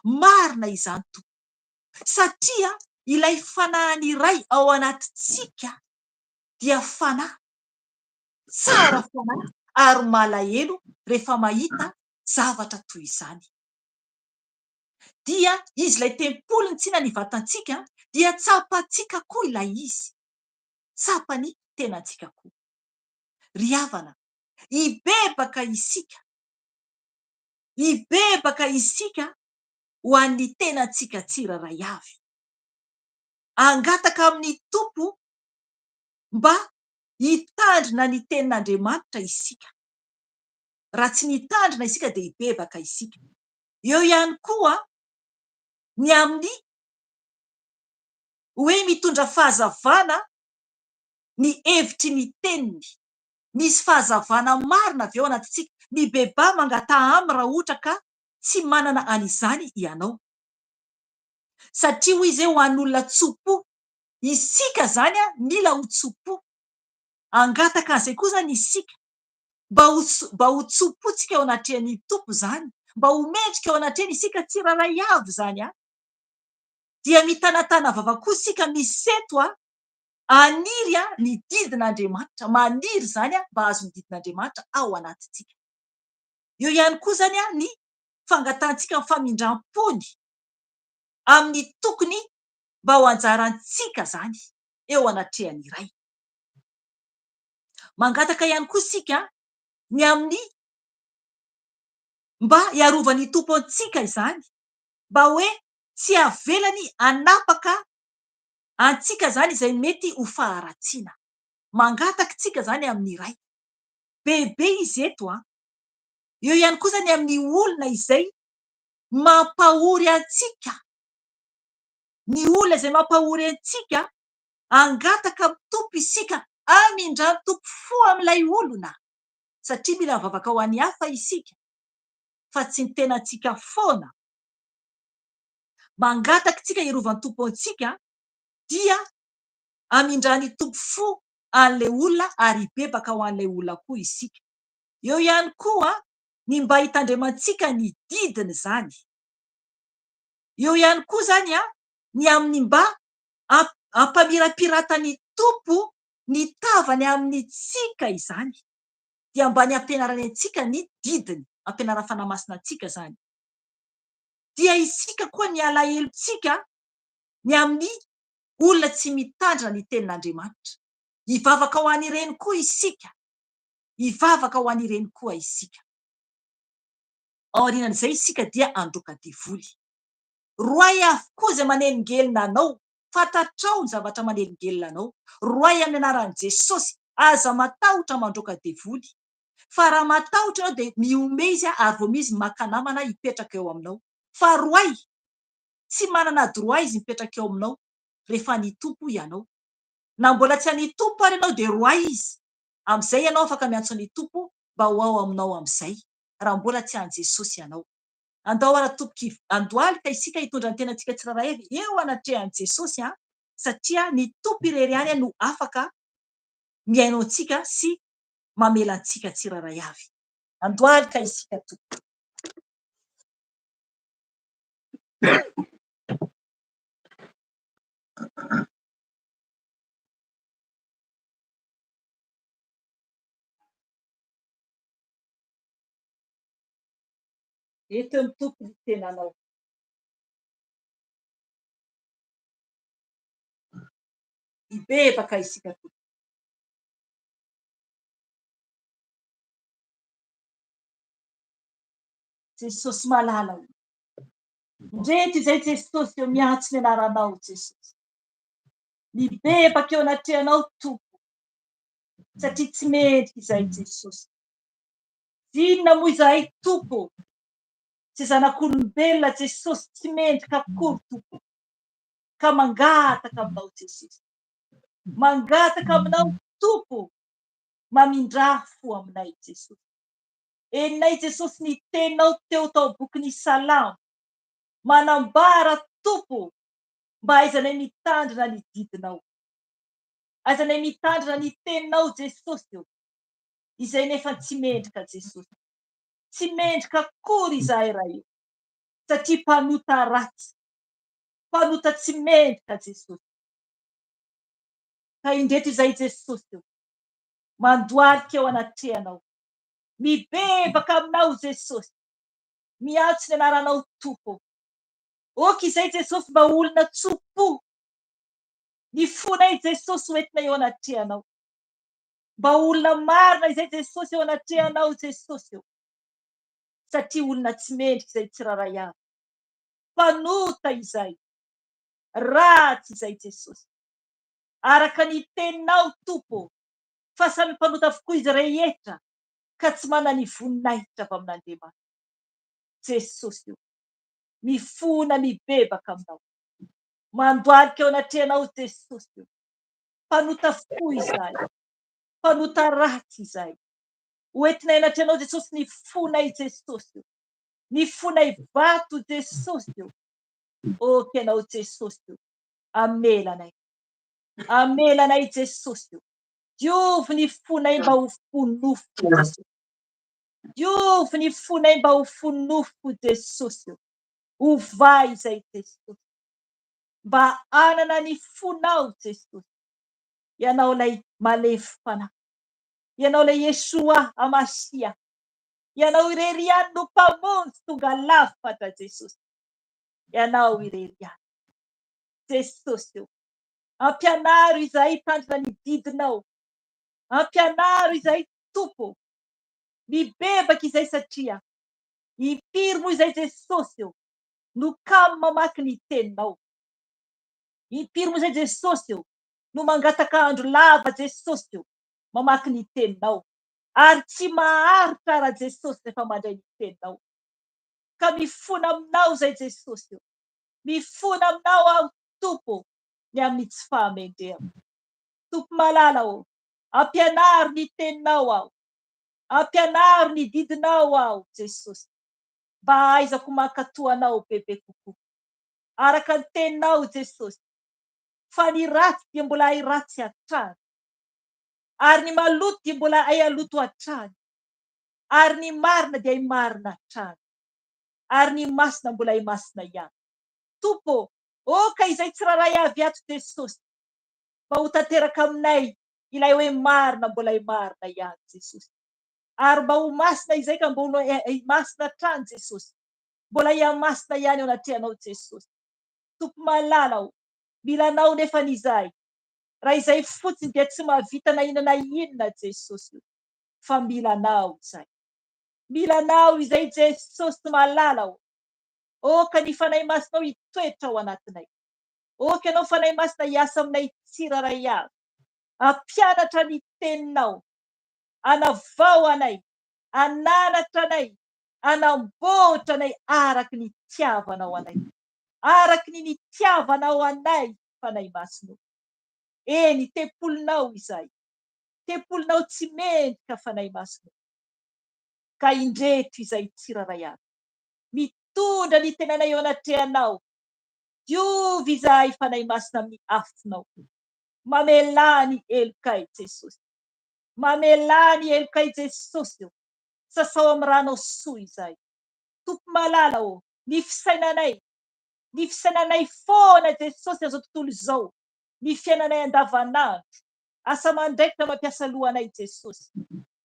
Marina izany tokoa, satria ilay Fanahiny iray ao anatintsika dia Fanahy tsara fanahy ary malahelo rehefa mahita zavatra toy izany. Dia izy ilay tempoliny tsinona ny vatantsika dia tsapantsika koa ilay izy, tsapan'ny tenantsika koa. Ry havana, hibebaka isika, hibebaka isika ho an'ny tenantsika tsirairay avy. Hangataka amin'ny Tompo mba hitandrina ny tenin'Andriamanitra isika. Raha tsy nitandrina isika dia hibebaka isika. Eo ihany koa ny amin'ny hoe mitondra fahazavana ny hevitry ny teniny. Misy fahazavana marina avy ao anatintsika. Mibebaha mangataha aminy raha ohatra ka tsy manana an'izany ianao. Satria hoy izy hoe ho an'olona tso-po. Isika izany mila ho tso-po. Hangataka an'izay koa izany isika. Mba ho mba ho tso-po tsika eo anatrehan'ny Tompo izany. Mba ho mendrika eo anatrehany isika tsirairay avy izany an. Dia mitanatana vava koa isika misento an, haniry ny didin'Andriamanitra, maniry izany mba hahazo ny didin'Andriamanitra ao anatintsika. Eo ihany koa izany ny fangatahantsika ny famindram-pony amin'ny tokony mba ho anjarantsika izany eo anatrehan'ny Ray. Mangataka ihany koa isika ny amin'ny mba hiarovan'ny Tompo antsika izany, mba hoe tsy havelany hanapaka antsika izany izay mety ho faharatsiana. Mangataka isika izany amin'ny Ray. Bebe izy eto an! Eo ihany koa izany amin'ny olona izay mampahory antsika. Ny olona izay mampahory antsika, hangataka amin'ny Tompo isika hamindran'ny Tompo fo amin'ilay olona, satria mila mivavaka ho an'ny hafa isika fa tsy ny tenantsika foana. Mangataka isika hirovan'ny Tompo antsika dia hamindran'ny Tompo fo an'ilay olona ary hibebaka ho an'ilay olona koa isika. Eo ihany koa ny mba hitandremantsika ny didiny izany. Eo ihany koa izany ny amin'ny mba hampamirapiratan'ny Tompo ny tavany amintsika izany. Dia mba ny hampianarany antsika ny didiny, hampianaran'ny Fanahy Masina antsika izany. Dia isika koa ny alahelontsika ny amin'ny olona tsy mitandrina ny tenin'Andriamanitra. Hivavaka ho an'ireny koa isika. Hivavaka ho an'ireny koa isika. Aorianan'izay isika dia handroaka devoly. Roahy avokoa izay manelingelina anao. Fantatrao ny zavatra manelingelina anao. Roahy amin'ny anaran'i Jesosy. Aza matahotra mandroaka devoly. Fa raha matahotra ianao dia mihomehy izy ary vao miha izy maka namana hipetraka eo aminao. Fa roahy! Tsy manana droit izy mipetraka eo aminao rehefa an'i Tompo ianao. Na mbola tsy an'i Tompo ary ianao dia roahy izy. Amin'izay ianao afaka miantso an'i Tompo mba ho ao aminao amin'izay. Raha mbola tsy an'i Jesosy ianao. Andao ara tompoko andohalika isika hitondra ny tenantsika tsirairay avy eo anatrehan'i Jesosy an, satria ny Tompo irery ihany no afaka mihaino antsika sy mamela antsika tsirairay avy. Andohalika isika tompoko. Eto eo Tompo ny tenanao. Hibebaka isika Tompo. Jesosy malala o. Ndreto izay Jesosy eo miantso ny anaranao Jesosy. Mibebaka eo anatrehanao Tompo. Satria tsy mendrika izay Jesosy. Inona moa izahay Tompo ô? Tsy zanak'olombelona Jesosy tsy mendrika akory Tompo ka mangataka aminao Jesosy. Mangataka aminao Tompo mamindrà fo aminay Jesosy. Henonay Jesosy ny teninao teo tao bokin'ny Salamo. Manambara Tompo mba ahaizanay mitandrina ny didinao. Ahaizanay mitandrina ny teninao Jesosy ô. Izay nefa tsy mendrika Jesosy. Tsy mendrika akory izahay Ray ô. Satria mpanota ratsy. Mpanota tsy mendrika Jesosy. Ka indreto izay Jesosy ô. Mandohalika eo anatrehanao. Mibebaka aminao Jesosy. Miantso ny anaranao Tompo ô. Ok izay Jesosy mba olona tso-po. Ny fonay Jesosy ho entina eo anatrehanao. Mba olona marina izay Jesosy eo anatrehanao Jesosy ô. Satria olona tsy mendrika izay tsirairay avy. Mpanota izay. Ratsy izay Jesosy. Araka ny teninao Tompo ô, fa samy mpanota avokoa izy rehetra ka tsy manana ny voninahitra avy amin'Andriamanitra. Jesosy ô, mifona mibebaka aminao. Mandohalika eo anatrehanao Jesosy ô. Mpanota fo izahay. Mpanota ratsy izahay. Ho entinay anatrehanao Jesosy ny fonay Jesosy ô. Ny fonay vato Jesosy ô. Ok ianao Jesosy ô. Amela anay. Amela anay Jesosy ô. Diovy ny fonay mba ho fo nofo Jesosy. Diovy ny fonay mba ho fo nofo Jesosy ô. Ovay izay Jesosy. Mba hanana ny fonao Jesosy. Ianao ilay malemy fanahy. Ianao ilay Yeshua Hamashia. Ianao irery ihany no Mpamonjy tonga lafatra Jesosy. Ianao irery ihany. Jesosy ô. Ampianaro izahay hitandrina ny didinao. Ampianaro izahay Tompo. Mibebaka izay satria impiry moa izay Jesosy ô no kamo mamaky ny teninao. Impiry moa izay Jesosy ô no mangataka andro lava Jesosy ô mamaky ny teninao ary tsy maharitra ra Jesosy rehefa mandray ny teninao. Ka mifona aminao izay Jesosy ô. Mifona aminao aho Tompo ny amin'ny tsy fahamendrehako. Tompo malala ô, ampianaro ny teninao aho. Ampianaro ny didinao aho Jesosy mba hahaizako mankatò anao bebe kokoa. Araka ny teninao Jesosy, fa ny ratsy dia mbola hay ratsy hatrany, ary ny maloto dia mbola hay haloto hatrany. Ary ny marina dia himarina hatrany. Ary ny masina mbola himasina ihany. Tompo ô, aoka izay tsirairay avy ato Jesosy mba ho tanteraka aminay ilay hoe marina mbola himarina ihany Jesosy. Ary mba ho masina izay ka mbola himasina hatrany Jesosy. Mbola hihamasina ihany eo anatrehanao Jesosy. Tompo malala ô, mila Anao nefany izahay. Raha izay fotsiny dia tsy mahavita na inona na inona Jesosy o, fa mila Anao izahay. Mila Anao izay Jesosy malala ô. Aoka ny Fanahy Masinao hitoetra ao anatinay. Aoka Ianao Fanahy Masina hiasa aminay tsirairay avy. Hampianatra ny Teninao. Hanavao anay, hananatra anay, hanamboatra anay araka ny itiavanao anay. Araka ny nitiavanao anay Fanahy Masina o. Eny, tempolinao izahay. Tempolinao tsy mendrika Fanahy Masina o. Ka indreto izahay tsirairay avy. Mitondra ny tenanay eo anatrehanao. Diovy izahay Fanahy Masina amin'ny afonao. Mamelà ny helokay Jesosy. Mamelà ny helokay Jesosy ô. Sasao amin'ny rànao soa izahay. Tompo malala ô, ny fisainanay, ny fisainanay foana Jesosy an'izao tontolo izao, ny fiainanay andavanandro, asa aman-draikitra mampiasa loha anay Jesosy.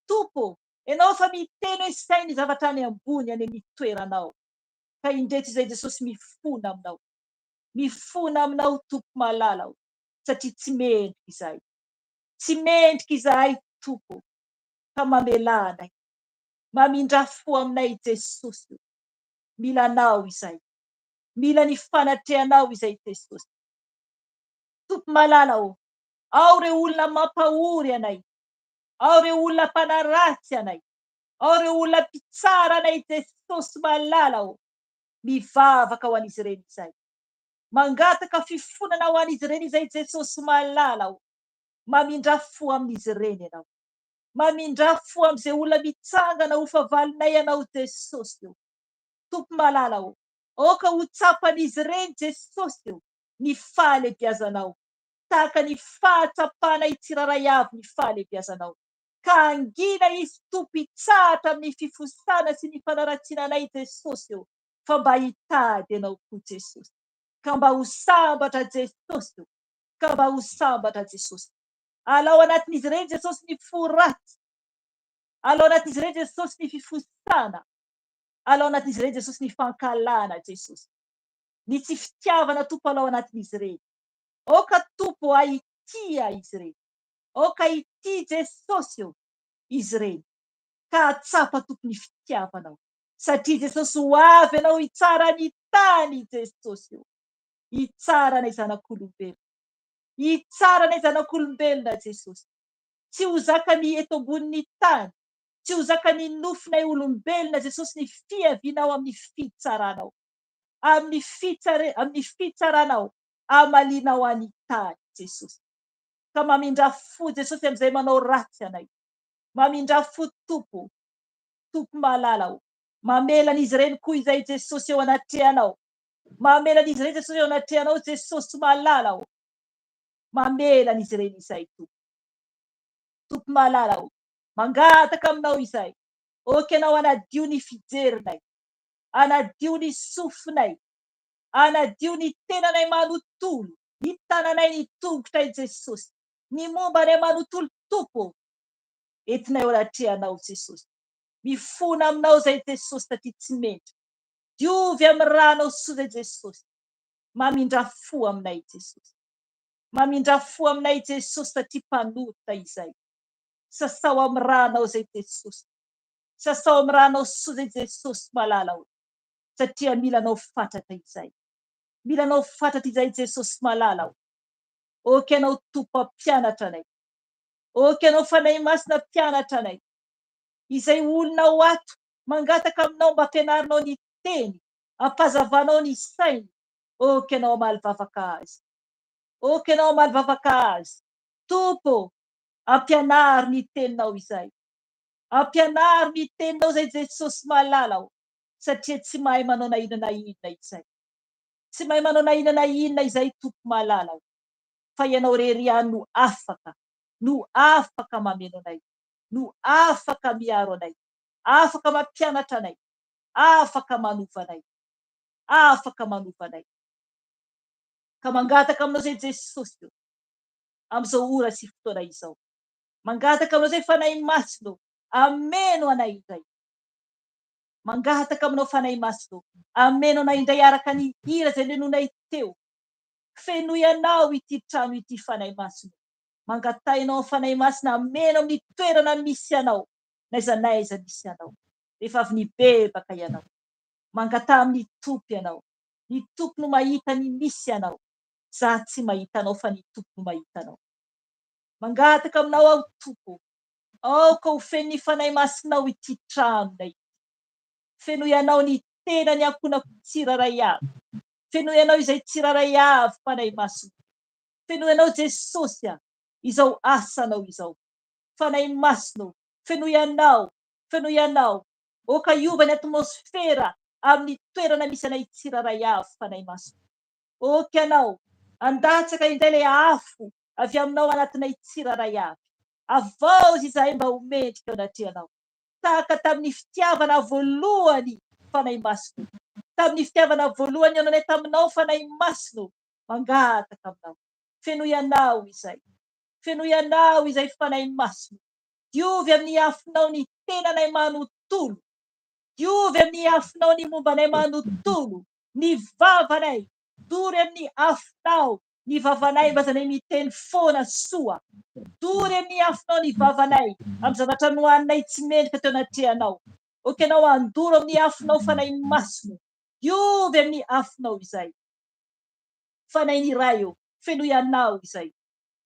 Tompo ô, Ianao efa miteny hoe saino ny zavatra any ambony any amin'ny toeranao. Ka indreto izay Jesosy mifona aminao. Mifona aminao Tompo malala ô, satria tsy mendrika izahay. Tsy mendrika izahay Tompo ô, ka mamelà anay. Mamindrà fo aminay Jesosy ô. Mila Anao izahay. Mila ny fanatrehanao izay Jesosy. Tompo malala ô, ao ireo olona mampahory anay. Ao ireo olona mpanaratsy anay. Ao ireo olona mpitsara anay Jesosy malala ô. Mivavaka ho an'izy ireny izay. Mangataka fifonana ho an'izy ireny izay Jesosy malala ô. Mamindrà fo amin'izy ireny Ianao. Mamindrà fo amin'izay olona mitsangana ho fahavalonay Ianao Jesosy ô. Tompo malala ô, aoka ho tsapan'izy ireny Jesosy ô ny fahalebiazanao, tahaka ny fahatsapanay tsirairay avy ny fahalebiazanao. Ka hangina izy Tompo hitsahatra amin'ny fifosana sy ny fanaratsiana anay Jesosy ô, fa mba hitady Anao koa Jesosy. Ka mba ho sambatra Jesosy ô, ka mba ho sambatra Jesosy. Alao anatin'izy ireny Jesosy ny fo ratsy. Alao anatin'izy ireny Jesosy ny fifosana. Alao anatin'izy ireny Jesosy ny fankahalana Jesosy. Ny tsy fitiavana Tompo alao anatin'izy ireny. Aoka Tompo a hitia izy ireny. Aoka hitia Jesosy ô izy ireny. Ka hahatsapa Tompo ny fitiavanao. Satria Jesosy ho avy Ianao hitsara ny tany Jesosy ô. Hitsara anay zanak'olombelona. Hitsara anay zanak'olombelona Jesosy. Tsy ho zakan'ny eto ambonin'ny tany, tsy ho zakan'ny nofonay olombelona Jesosy ny fiavianao amin'ny fitsaranao. Amin'ny fitsare, amin'ny fitsaranao, hamalianao any tany Jesosy. Ka mamindrà fo Jesosy amin'izay manao ratsy anay. Mamindrà fo Tompo, Tompo malala o. Mamela an'izy ireny koa izay Jesosy eo anatrehanao. Mamela an'izy ireny Jesosy eo anatrehanao Jesosy malala o. Mamela an'izy ireny izay Tompo. Tompo malala o. Mangataka aminao izay. Ok ianao anadio ny fijerinay. Anadio ny sofinay. Anadio ny tenanay manontolo. Ny tananay ny tongotray Jesosy. Ny momba anay manontolo Tompo o. Entinay eo anatrehanao Jesosy. Mifona aminao izay Jesosy satria tsy mendrika. Diovy amin'ny rànao soa izay Jesosy. Mamindrà fo aminay Jesosy. Mamindrà fo aminay Jesosy satria mpanota izay. Sasao amin'ny rànao izay Jesosy. Sasao amin'ny rànao soa izay Jesosy malala o. Satria mila anao fatratra izay. Mila anao fatratra izay Jesosy malala o. Ok anao Tompo hampianatra anay. Ok anao Fanahy Masina hampianatra anay. Izay olona ao ato mangataka aminao mba ampianarinao ny teny, ampazavanao ny sainy, ok ianao hamaly vavaka azy. Ok ianao hamaly vavaka azy. Tompo ô, ampianaro ny teninao izay. Ampianaro ny teninao izay Jesosy malala ô, satria tsy mahay manao na inona na inona izay. Tsy mahay manao na inona na inona izay Tompo malala ô. Fa ianao irery ihany no afaka, no afaka mameno anay, no afaka miaro anay. Afaka mampianatra anay. Afaka manova anay. Afaka manova anay. Ka mangataka aminao izay Jesosy ô, amin'izao ora sy fotoana izao. Mangataka aminao izay Fanahy Masina ô, ameno anay indray. Mangataka aminao Fanahy Masina ô, ameno anay indray araka ny hira izay nenoinay teo. Fenoy anao ity trano ity Fanahy Masina ô. Mangatahinao Fanahy Masina ameno amin'ny toerana misy anao, n'aiza n'aiza misy anao. Rehefa avy nibebaka ianao. Mangataha amin'ny Tompo ianao. Ny Tompo no mahita ny misy anao. Za tsy mahita anao fa ny Tompo no mahita anao. Mangataka aminao aho Tompo ô, aoka ho feno ny Fanahy Masinao ity tranonay ity. Fenoy anao ny tenany ankohonako tsirairay avy. Fenoy anao izay tsirairay avy Fanahy Masina. Fenoy anao Jesosy a, izao asanao izao. Fanahy Masina ô, fenoy anao, fenoy anao. Aoka hiova ny atmosfera amin'ny toerana misy anay tsirairay avy Fanahy Masina. Aoka ianao handatsaka indray ilay afo avy aminao anatinay tsirairay avy. Havaozy izahay mba ho mendrika eo anatrehanao. Tahaka tamin'ny fitiavana voalohany Fanahy Masina ô. Tamin'ny fitiavana voalohany nihaonanay taminao Fanahy Masina ô. Mangataka aminao. Fenoy anao izay. Fenoy anao izay Fanahy Masina ô. Diovy amin'ny afonao ny tenanay manontolo. Diovy amin'ny afonao ny momba anay manontolo. Ny vavanay. Dory amin'ny afonao ny vavanay mba azanay miteny foana soa. Dory amin'ny afonao ny vavanay amin'ny zavatra nohaninay tsy mendrika teo anatrehanao. Ok ianao handoro amin'ny afonao Fanahy Masina o. Diovy amin'ny afonao izay. Fanahin'ny Ray o, fenoy anao izay.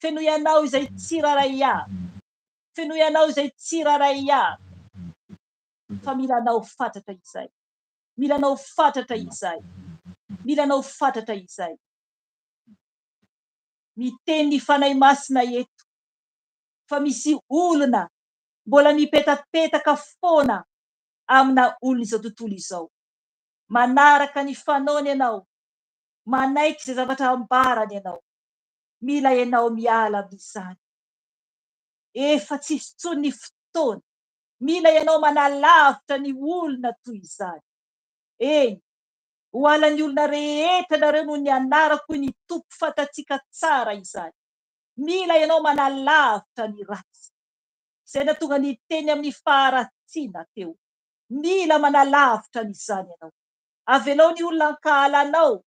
Fenoy anao izay tsirairay avy. Fenoy anao izay tsirairay avy. Fa mila anao fatratra izay. Mila anao fatratra izay. Mila anao fatratra izay. Miteny ny Fanahy Masina eto fa misy olona mbola mipetapetaka foana amina olon'izao tontolo izao. Manaraka ny fanaony ianao, manaiky izay zavatra ambarany ianao. Mila ianao miala amin'izany. Efa tsisy intsony ny fotoana. Mila ianao manalavitra ny olona toy izany. Eny, ho halan'ny olona rehetra nareo noho ny anarako hoy ny Tompo fantatsika tsara izany. Mila ianao manalavitra ny ratsy. Izay nahatonga ny teny amin'ny faharatsiana teo. Mila manalavitra an'izany ianao. Avelao ny olona hankahala anao,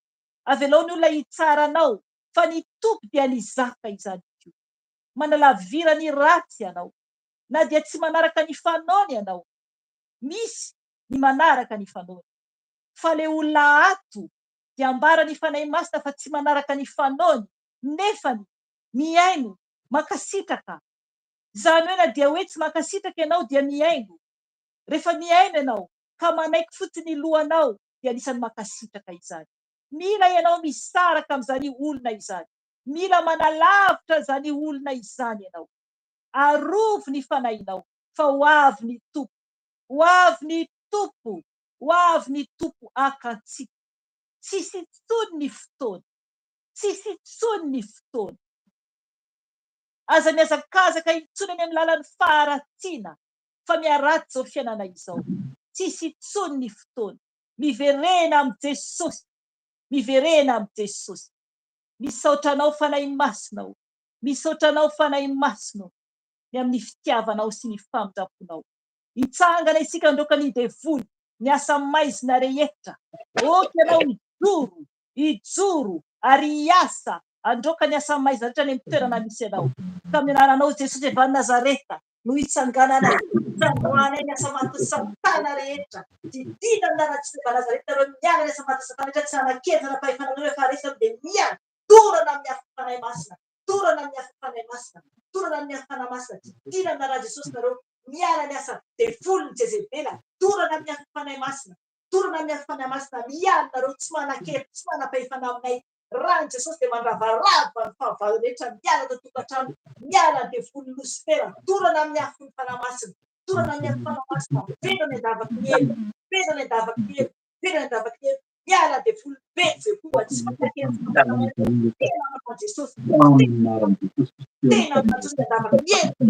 avelao ny olona hitsara anao, fa ny Tompo dia nizaka izany koa. Manalavira ny ratsy ianao, na dia tsy manaraka ny fanaony ianao. Misy ny manaraka ny fanaony. Fa le olona ato dia ambaran'ny Fanahy Masina fa tsy manaraka ny fanaony, nefany mihaino, mankasitraka. Izany hoe na dia hoe tsy mankasitraka ianao dia mihaino. Rehefa mihaino ianao ka manaiky fotsiny ny lohanao dia anisan'ny mankasitraka izany. Mila ianao misaraka amin'izany olona izany. Mila manalavitra izany olona izany ianao. Arovy ny fanahinao fa ho avy ny Tompo. Ho avy ny Tompo. Ho avy ny Tompo haka antsika. Tsisy intsony ny fotoana. Tsisy intsony ny fotoana. Aza mihazakazaka intsony any amin'ny lalan'ny faharatsiana fa miharatsy izao fiainana izao. Tsisy intsony ny fotoana. Miverena amin'i Jesosy. Miverena amin'i Jesosy. Misaotra anao Fanahy Masina o. Misaotra anao Fanahy Masina o ny amin'ny fitiavanao sy ny famindramponao. Hitsangana isika handroaka ny devoly, ny asa maizina rehetra. Ok ianao hijoro, hijoro ary hiasa handroaka ny asa maizina rehetra any amin'ny toerana misy anao. Ka amin'ny anaranao Jesosy avy any Nazareta no hitsangananay, hitsangoanay ny asa matin'i Satana rehetra. Didiana amin'ny anaran'i Jesosy avy any Nazareta nareo miala ny asa matin'i Satana rehetra tsy nanan-kery nanam-pahefana anareo efa resy nareo dia miala. Dorana amin'ny afon'ny Fanahy Masina, dorana amin'ny afon'ny Fanahy Masina, dorana amin'ny afon'ny Fanahy Masina, didiana amin'ny anaran'i Jesosy nareo, miala ny asa devolin'i Jezebela, dorana amin'ny afon'ny Fanahy Masina, dorana amin'ny afon'ny Fanahy Masina, miala nareo, tsy manan-kery, tsy manam-pahefana aminay, ràn'i Jesosy dia mandravarava ny fahavalo rehetra, miala ato an-tokantrano, miala ny devolin'i Losifera, dorana amin'ny afon'ny Fanahy Masina, dorana amin'ny afon'ny Fanahy Masina, velona any an-davaky ny helo, velona any an-davaky ny helo, velona any an-davaky ny helo, Miala devoly be Jehovah tsy manan-kery tsy manam-pahefana tena manao Jesosy. Tena amin'ny rà Jesosy andavaka ny heloka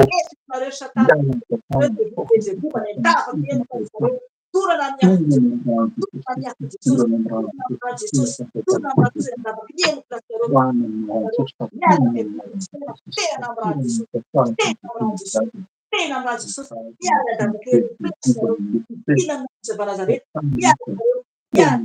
Entinareo satana, ireo devoly Belzeboba ny andavaka ny heloka zareo. Dorana amin'ny afo Jesosy, dorana amin'ny afo Jesosy, dorana amin'ny rà Jesosy, dorana amin'ny rà Jesosy andavaka ny heloka zareo. Miala devoly Losifera, tena amin'ny rà Jesosy, tena amin'ny rà Jesosy, tena amin'ny rà Jesosy, miala andavaka heloka zareo. Midina amin'ny afo Nazareta, miala nareo, miala,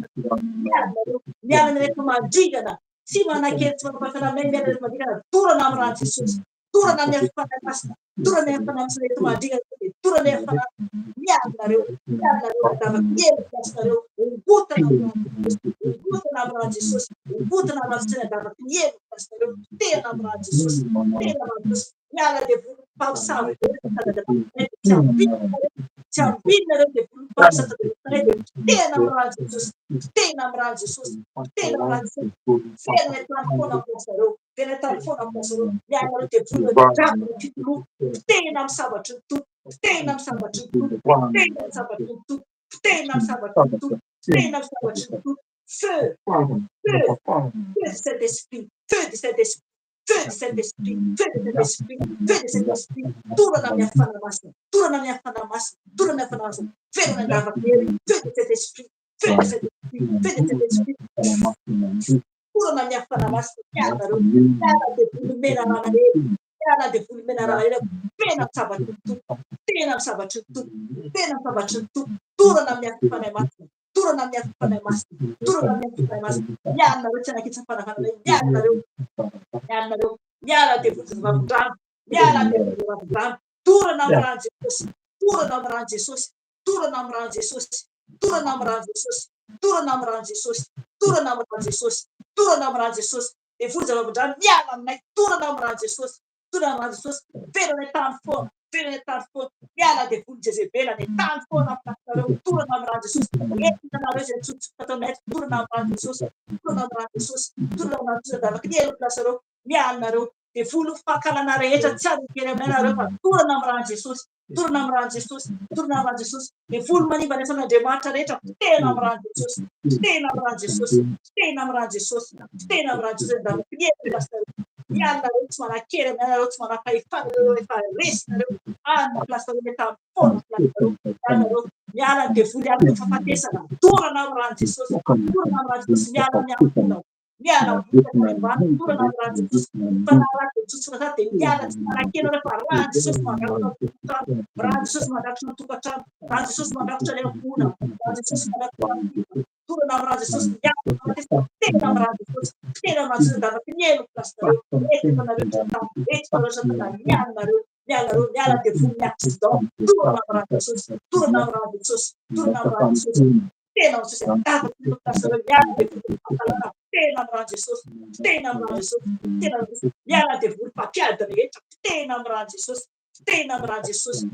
miala nareo, miala ny rehetra mandringana, tsy manan-kery, tsy manam-pahefana aminay, miala rehetra mandringana, dorana amin'ny rà Jesosy. Torana amin'ny afo Fanahy Masina, torana amin'ny afo Fanahy Masina eto mandringana dia torana amin'ny afo Fanahy miala nareo, miala nareo andavaka kely plasinareo, ongotana amin'ny rà Jesosy, ongotana amin'ny rà Jesosy, ongotana amin'ny rà Jesosy andavaka ny helo plasinareo, tena amin'ny rà Jesosy, tena amin'ny rà Jesosy, miala devoly mpamosavy tsy ambinina tsy ambinina nareo devoly mpamosavy tena amin'ny rà Jesosy, tena amin'ny rà Jesosy, tena amin'ny rà Jesosy, tena tany foana plasinareo. Tena tany foana amin'ny azy ireo. Miala ireo devoly ireo dragona fitoloha. Potehina amin'ny sabatry ny Tompo. Potehina amin'ny sabatry ny Tompo. Potehina amin'ny sabatry ny Tompo. Potehina amin'ny sabatry ny Tompo. Potehina amin'ny sabatry ny Tompo. Feu! Feu! Feu du Saint-Esprit. Feu du Saint-Esprit. Feu du Saint-Esprit. Feu du Saint-Esprit. Feu du Saint-Esprit. Torana amin'ny afo Fanahy Masina. Torana amin'ny afo Fanahy Masina. Torana amin'ny afo Fanahy Masina. Velona an-davaka hery. Feu du Saint-Esprit. Feu du Saint-Esprit. Feu du Saint-Esprit. Torana ny afo Fanahy Masina miala nareo, miala devoly menarana ela, miala devoly menarana ela, tena amin'ny sabatry ny Tompo, tena amin'ny sabatry ny Tompo, tena amin'ny sabatry ny Tompo, torana amin'ny afo Fanahy Masina, torana amin'ny afo Fanahy Masina, torana amin'ny afo Fanahy Masina, miala nareo tsy anakitsa fanafanana, miala nareo, miala nareo, miala devoly zazavavin-drano, miala devoly zazavavin-drano, torana amin'ny ràn'i Jesosy, torana amin'ny ràn'i Jesosy, Torana amin'ny ràn'i Jesosy, torana amin'ny ràn'i Jesosy, torana amin'ny ràn'i Jesosy, torana amin'ny ràn'i Jesosy, torana amin'ny ràn'i Jesosy, devoly zava-bodrano miala aminay, torana amin'ny ràn'i Jesosy, torana amin'ny ràn'i Jesosy, velanay tany foana, velanay tany foana, miala devoly Jezebela any tany foana amin'ny plasinareo, torana amin'ny ràn'i Jesosy, entina nareo izay nitsotsoka tao aminay, torana amin'ny ràn'i Jesosy, torana amin'ny ràn'i Jesosy, torana amin'ny ràn'i Jesosy, andavaka ny helo plasinareo, miala nareo, devoly fankahalana rehetra tsy azo kely aminay nareo fa torana amin'ny ràn'i Jesosy, Torina amin'ny ràn'i Jesosy, torina amin'ny ràn'i Jesosy. Devoly manimba ny asan'Andriamanitra rehetra, potehina amin'ny ràn'i Jesosy, potehina amin'ny ràn'i Jesosy, potehina amin'ny ràn'i Jesosy, potehina amin'ny ràn'i Jesosy. Andava-pinihana pasteur. Miala nareo tsy manan-kery aminay nareo, tsy manam-pahefana nareo, efa resy nareo. Any ny place nareo, mety amin'ny foana ny place nareo. Miala nareo, miala ny devoly, miala ny fahafatesana. Torana amin'ny ràn'i Jesosy, torana amin'ny ràn'i Jesosy, miala amin'ny ankohonana. Miala vola tany ambany torana amin'ny ràn'i Jesosy. Fa na raha dia tsotsotra zany dia miala tsy manakena nareo fa ràn'i Jesosy mandrakotra ny tokantrano, ràn'i Jesosy mandrakotra ny tokantrano, ràn'i Jesosy mandrakotra ny ankohonana, ràn'i Jesosy mandrakotra ny fiainana. Torana amin'ny ràn'i Jesosy miala ny fahafatesana, tena amin'ny ràn'i Jesosy, tena amin'ny ràn'i Jesosy andavaka ny helo place-nareo, eto nareo satana, eto nareo satana, miala nareo, miala nareo, miala devoly ny accident, torana amin'ny ràn'i Jesosy, torana amin'ny ràn'i Jesosy, torana amin'ny ràn'i Jesosy. Tena ao Jesosy andavaka ny pasteur miala devoly fahalalana tena amin'ny ràn'i Jesosy tena amin'ny ràn'i Jesosy tena amin'ny Jesosy miala devoly mpampiady rehetra tena amin'ny ràn'i Jesosy tena amin'ny ràn'i Jesosy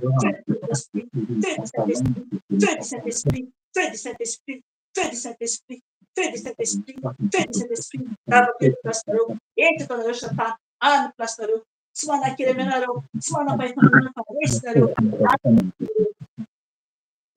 feu du Saint-Esprit feu du Saint-Esprit feu du Saint-Esprit feu du Saint-Esprit feu du Saint-Esprit feu du Saint-Esprit ndavaka ny place-nareo eto anareo satana any place-nareo tsy manan-kery aminareo tsy manam-pahefana fa resinareo.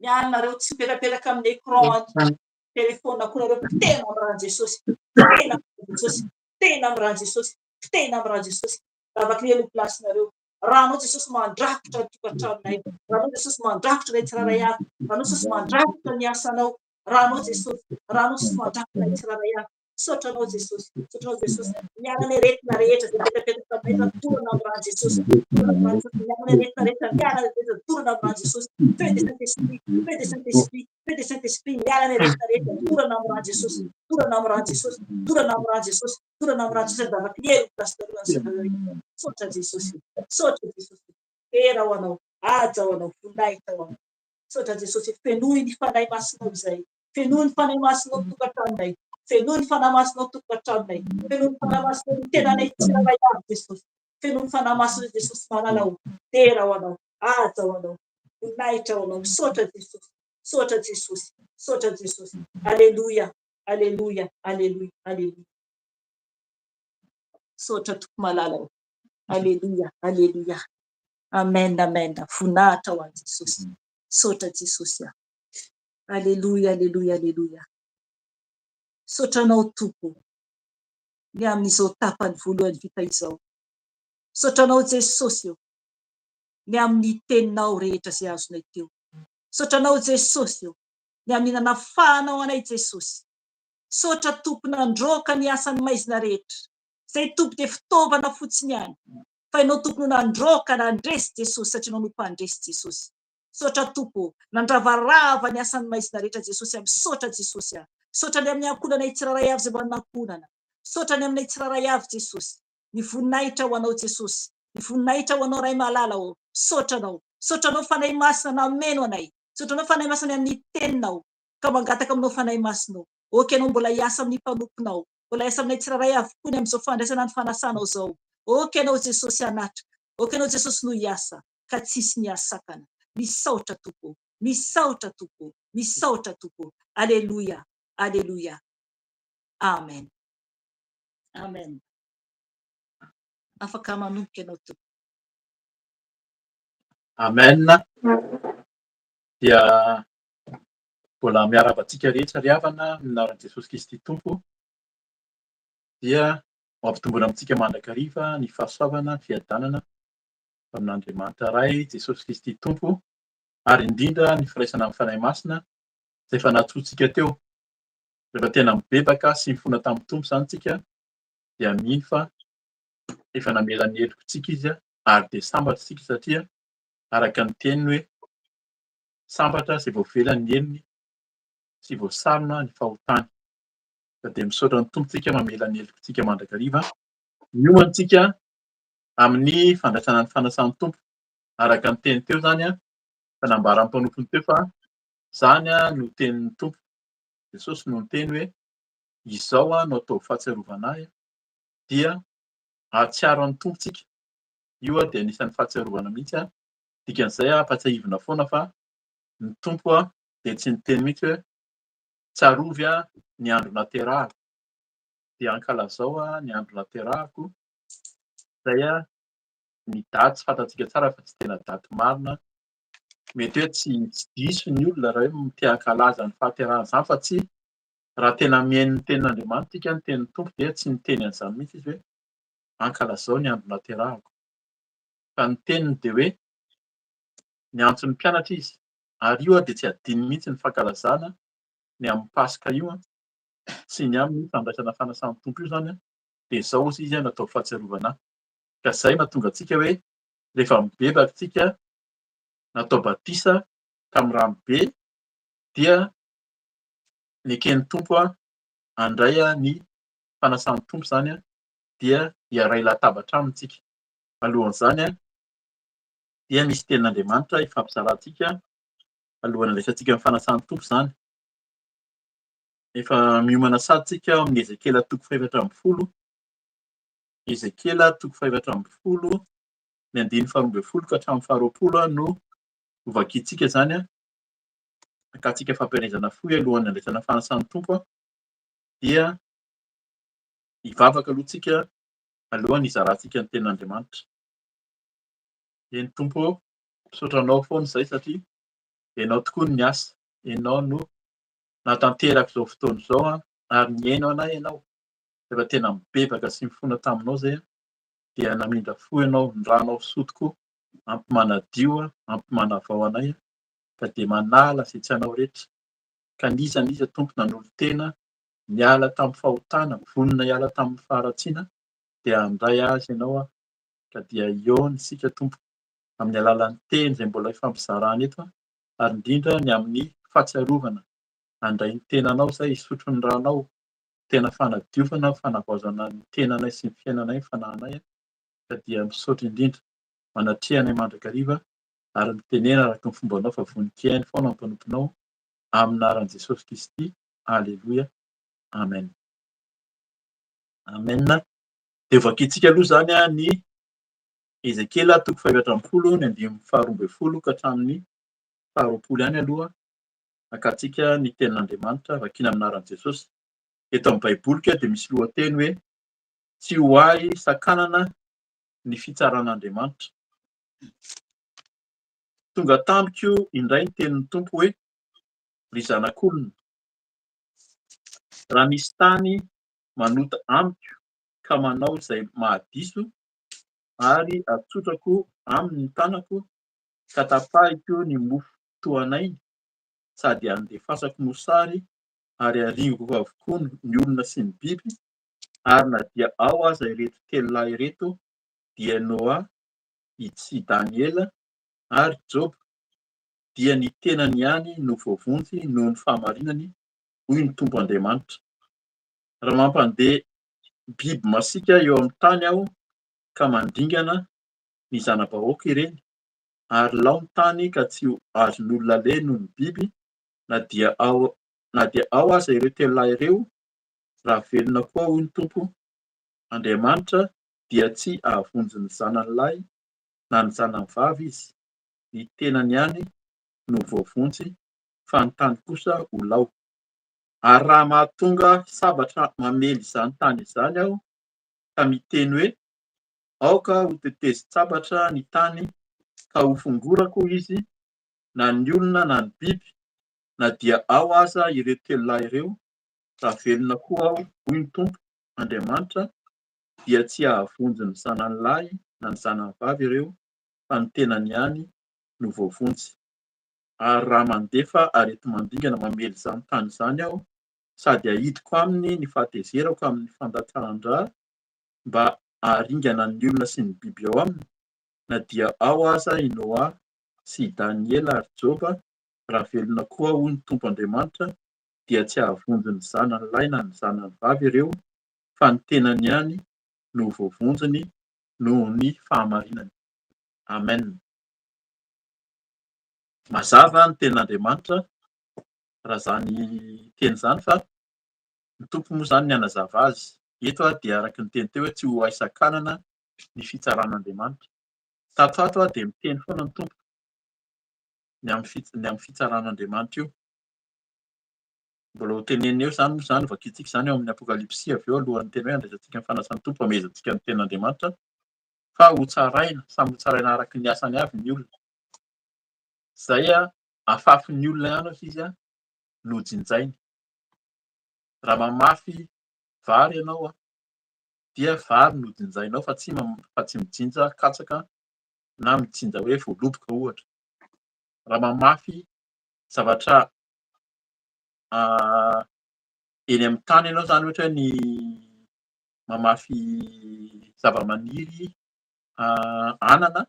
Miala nareo tsy mipetrapetraka amin'ny écran ny téléphone koa nareo tena amin'ny ràn'i Jesosy tena amin'ny Jesosy tena amin'ny ràn'i Jesosy tena amin'ny ràn'i Jesosy vavaky ny helo place nareo Rànao Jesosy mandrakotra ny tokantranonay Rànao Jesosy mandrakotra ilay tsirairay avy Rànao Jesosy mandrakotra ny asanao Rànao Jesosy Rànao Jesosy mandrakotra ilay tsirairay avy Misaotra anao Jesosy. Misaotra anao Jesosy. Miala ny aretina rehetra izay mipetrapetraka aminay fa torana amin'ny ràn'i Jesosy. Torana amin'ny ràn'i Jesosy. Miala ny aretina rehetra. Miala ny aretina torana amin'ny ràn'i Jesosy. Feu de Saint-Esprit. Feu de Saint-Esprit. Feu de Saint-Esprit. Miala ny aretina rehetra. Torana amin'ny ràn'i Jesosy. Torana amin'ny ràn'i Jesosy. Torana amin'ny ràn'i Jesosy. Torana amin'ny ràn'i Jesosy. Vavaka ny hery pasteur. Misaotra Jesosy. Misaotra Jesosy. Dera ho anao. Haja ho anao. Voninahitra ho anao. Misaotra Jesosy. Fenoy ny Fanahy Masinao izay. Fenoy ny Fanahy Masinao ny tokantranonay. Fenoy ny Fanahy Masinao ny tokantranonay. Fenoy ny Fanahy Masinao ny tenanay tsirairay avy Jesosy. Fenoy ny Fanahy Masinao Jesosy malala o. Dera ho anao. Haja ho anao. Voninahitra ho anao. Misaotra Jesosy. Misaotra Jesosy. Misaotra Jesosy. Aleloia. Aleloia. Aleloia. Aleloia. Misaotra Tompo malala o. Aleloia. Aleloia. Amen. Amen. Voninahitra ho an'i Jesosy. Misaotra Jesosy a. Aleloia, aleloia, aleloia. Misaotra anao Tompo ny amin'izao tapany voalohany vita izao. Misaotra Anao Jesosy ô, ny amin'ny Teninao rehetra izay azonay teo. Misaotra Anao Jesosy ô, ny amin'ny nanafahanao anay Jesosy. Misaotra Tompo nandroaka ny asan'ny maizina rehetra. Izay Tompo dia fitaovana fotsiny ihany. Fa Ianao Tompo no nandroaka, nandresy Jesosy satria Ianao no mpandresy Jesosy. Misaotra Tompo ô, nandravarava ny asan'ny maizina rehetra Jesosy a, misaotra Jesosy a. Misaotra ny amin'ny ankohonanay tsirairay avy izay mba nankohonana. Misaotra ny aminay tsirairay avy Jesosy. Ny voninahitra ho Anao Jesosy. Ny voninahitra ho Anao Ray malala ô. Misaotra Anao. Misaotra Anao Fanahy Masina nameno anay. Misaotra Anao Fanahy Masina ny amin'ny Teninao. Ka mangataka aminao Fanahy Masina ô. Ok Ianao mbola hiasa amin'ny mpanomponao. Mbola hiasa aminay tsirairay avy koa ny amin'izao fandraisana ny fanasanao izao. Ok Ianao Jesosy hanatrika. Ok Ianao Jesosy no hiasa. Ka tsisy ny hahasakana. Misaotra Tompo ô. Misaotra Tompo ô. Misaotra Tompo ô. Aleloia. Aleloia. Amen. Amen. Afaka manomboka ianao Tompoko. Amen. Dia mbola miarahaba antsika rehetra ry havana amin'ny anaran'i Jesosy Kristy Tompo. Dia ho ampitomboina amintsika mandrakariva ny fahasoavana, ny fiadanana amin'Andriamanitra Ray, Jesosy Kristy Tompo, ary indrindra ny firaisana amin'ny Fanahy Masina izay efa nantsointsika teo. Rehefa tena mibebaka sy mifona tamin'ny Tompo izany isika dia mino fa efa namela ny helokontsika Izy ary dia sambatra isika satria araka ny teniny hoe sambatra izay voavela ny helony sy voasarona ny fahotany. Ka dia misaotra ny Tompo tsika mamela ny helokontsika mandrakariva. Miomana isika amin'ny fandraisana ny fanasan'ny Tompo. Araka ny teny teo izany, fa nambaran'ny mpanompony teo fa izany no tenin'ny Tompo. Jesosy no niteny hoe izao no ataovy fahatsiarovana ahy dia hahatsiaro an'ny Tompo tsika. Io dia anisan'ny fahatsiarovana mihitsy. Dikan'izay ampatsiahivina foana fa ny Tompo dia tsy niteny mihitsy hoe tsarovy ny andro naterahako dia ankalazao ny andro naterahako. Izay ny daty fantatsika tsara fa tsy tena daty marina. Mety hoe tsy diso ny olona raha hoe te hankalaza ny fahaterahana izany fa tsy raha tena mihaino ny tenin'Andriamanitra isika, ny tenin'ny Tompo dia tsy niteny an'izany mihitsy izy hoe ankalazao ny andro naterahako. Fa ny teniny dia hoe niantso ny mpianatra izy ary io dia tsy adino mihitsy ny fankalazana ny amin'ny Paska io sy ny amin'ny fandraisana fanasan'ny Tompo io izany dia izao hozy izy natao fahatsiarovana ahy. Ka izay mahatonga antsika hoe rehefa mibebaka isika natao batisa tamin'ny rano be dia neken'ny Tompo handray ny fanasan'ny Tompo izany dia hiaray latabatra aminy isika. Alohan'izany dia misy tenin'Andriamanitra hifampizarantsika alohan'ny handraisantsika ny fanasan'ny Tompo izany. Efa miomana sady isika amin'ny Ezekiela toko fahefatra ambin'ny folo. Ezekiela toko fahefatra ambin'ny folo, ny andininy faharoa ambin'ny folo ka hatramin'ny faharoapolo no hovakintsika izany. Hakantsika fampielezana fohy alohan'ny handraisana fanasan'ny Tompo dia hivavaka aloha tsika alohan'ny hizarantsika ny tenin'Andriamanitra. Eny Tompo ô, misaotra Anao foana izay satria Ianao tokoa no niasa, Ianao no nahatanteraka izao fotoana izao ary nihaino anay Ianao. Rehefa tena mibebaka sy mifona taminao izay dia namindra fo Ianao, ny ranao soa tokoa, ampy manadio, ampy manavao anay ka dia manala izay tsy anao rehetra. Ka n'iza n'iza Tompo nanolo-tena niala tamin'ny fahotana, vonona hiala tamin'ny faharatsiana dia handray azy Ianao ka dia hihaona isika Tompo amin'ny alalan'ny teny izay mbola hifampizarana eto ary indrindra ny amin'ny fahatsiarovana handray ny tenanao izay hisotro ny ranao tena fanadiovana, fanavaozana ny tenanay sy ny fiainanay, ny fanahinay ka dia misaotra indrindra manatreha anay mandrakariva ary mitenena araka ny fombanao fa vonon-kihaino foana ny mpanomponao amin'ny anaran'i Jesosy Kristy. Aleloia. Amen. Amen. Dia vakintsika aloha izany ny Ezekiela toko fahefatra ambin'ny folo ny andininy faharoa ambin'ny folo ka hatramin'ny faharoapolo ihany aloha hakantsika ny tenin'Andriamanitra vakiana amin'ny anaran'i Jesosy. Eto amin'ny Baiboliko dia misy lohateny hoe tsy ho ahy sakanana ny fitsaran'Andriamanitra. Tonga tamiko indray ny tenin'ny Tompo hoe, Ry zanak'olona, raha misy tany manota amiko ka manao izay mahadiso, Ary atsotrako aminy ny tanako ka tapahiko ny mofo tohanainy sady andefasako mosary ary aringako avokoa ny olona sy ny biby, ary na dia ao aza ireto telolahy ireto, dia Noa, sy Daniela ary Joba, dia ny tenany ihany no voavonjy noho ny fahamarinany, hoy ny Tompo Andriamanitra. Raha mampandeha biby masiaka eo amin'ny tany aho ka mandringana ny zana-bahoaka ireny, ary lao ny tany ka tsy ho azon'olona aleha noho ny biby, na dia ao na dia ao aza ireo telolahy ireo, raha velona koa hoy ny Tompo Andriamanitra dia tsy hahavonjy ny zanany lahy na ny zanany vavy izy, ny tenany ihany no voavonjy fa ny tany kosa ho lao. Ary raha mahatonga sabatra mamely izany tany izany aho ka miteny hoe, Aoka ho tetezin-tsabatra ny tany ka hofongorako izy, na ny olona na ny biby, na dia ao aza ireo telolahy ireo, raha velona koa aho, hoy ny Tompo Andriamanitra, dia tsy hahavonjy ny zanany lahy na ny zanany vavy ireo, fa ny tenany ihany no voavonjy. Ary raha mandefa areti-mandringana mamely izany tany izany aho, sady ahidiko aminy ny fahatezerako amin'ny fandatsahan-dra mba haharingana ny olona sy ny biby ao aminy, na dia ao aza i Noa sy i Daniela ary Joba, raha velona koa hoy ny Tompo Andriamanitra, dia tsy hahavonjy ny zanany lahy na ny zanany vavy ireo, fa ny tenany ihany no ho voavonjiny noho ny fahamarinany. Amen. Mazava ny tenin'Andriamanitra raha izany teny izany fa ny Tompo moa izany ny hanazava azy. Eto dia araka ny teny teo hoe tsy ho hay sakanana ny fitsaran'Andriamanitra. Tato ato dia miteny foana ny Tompo ny amin'ny fitsaran'Andriamanitra io. Mbola ho tenenina eo izany moa izany, vakintsika izany ao amin'ny Apokalypsy avy eo alohan'ny teny hoe handraisantsika ny fanasan'ny Tompo, hamehezantsika ny tenin'Andriamanitra fa hotsaraina, samy hotsaraina araka ny asany avy ny olona. Izay afafin'ny olona ihany hoy izy no jinjainy. Raha mamafy vary ianao dia vary no jinjainao fa tsy fa tsy mijinja katsaka na mijinja hoe voaloboka ohatra. Raha mamafy zavatra eny amin'ny tany ianao izany ohatra hoe ny mamafy zavamaniry anana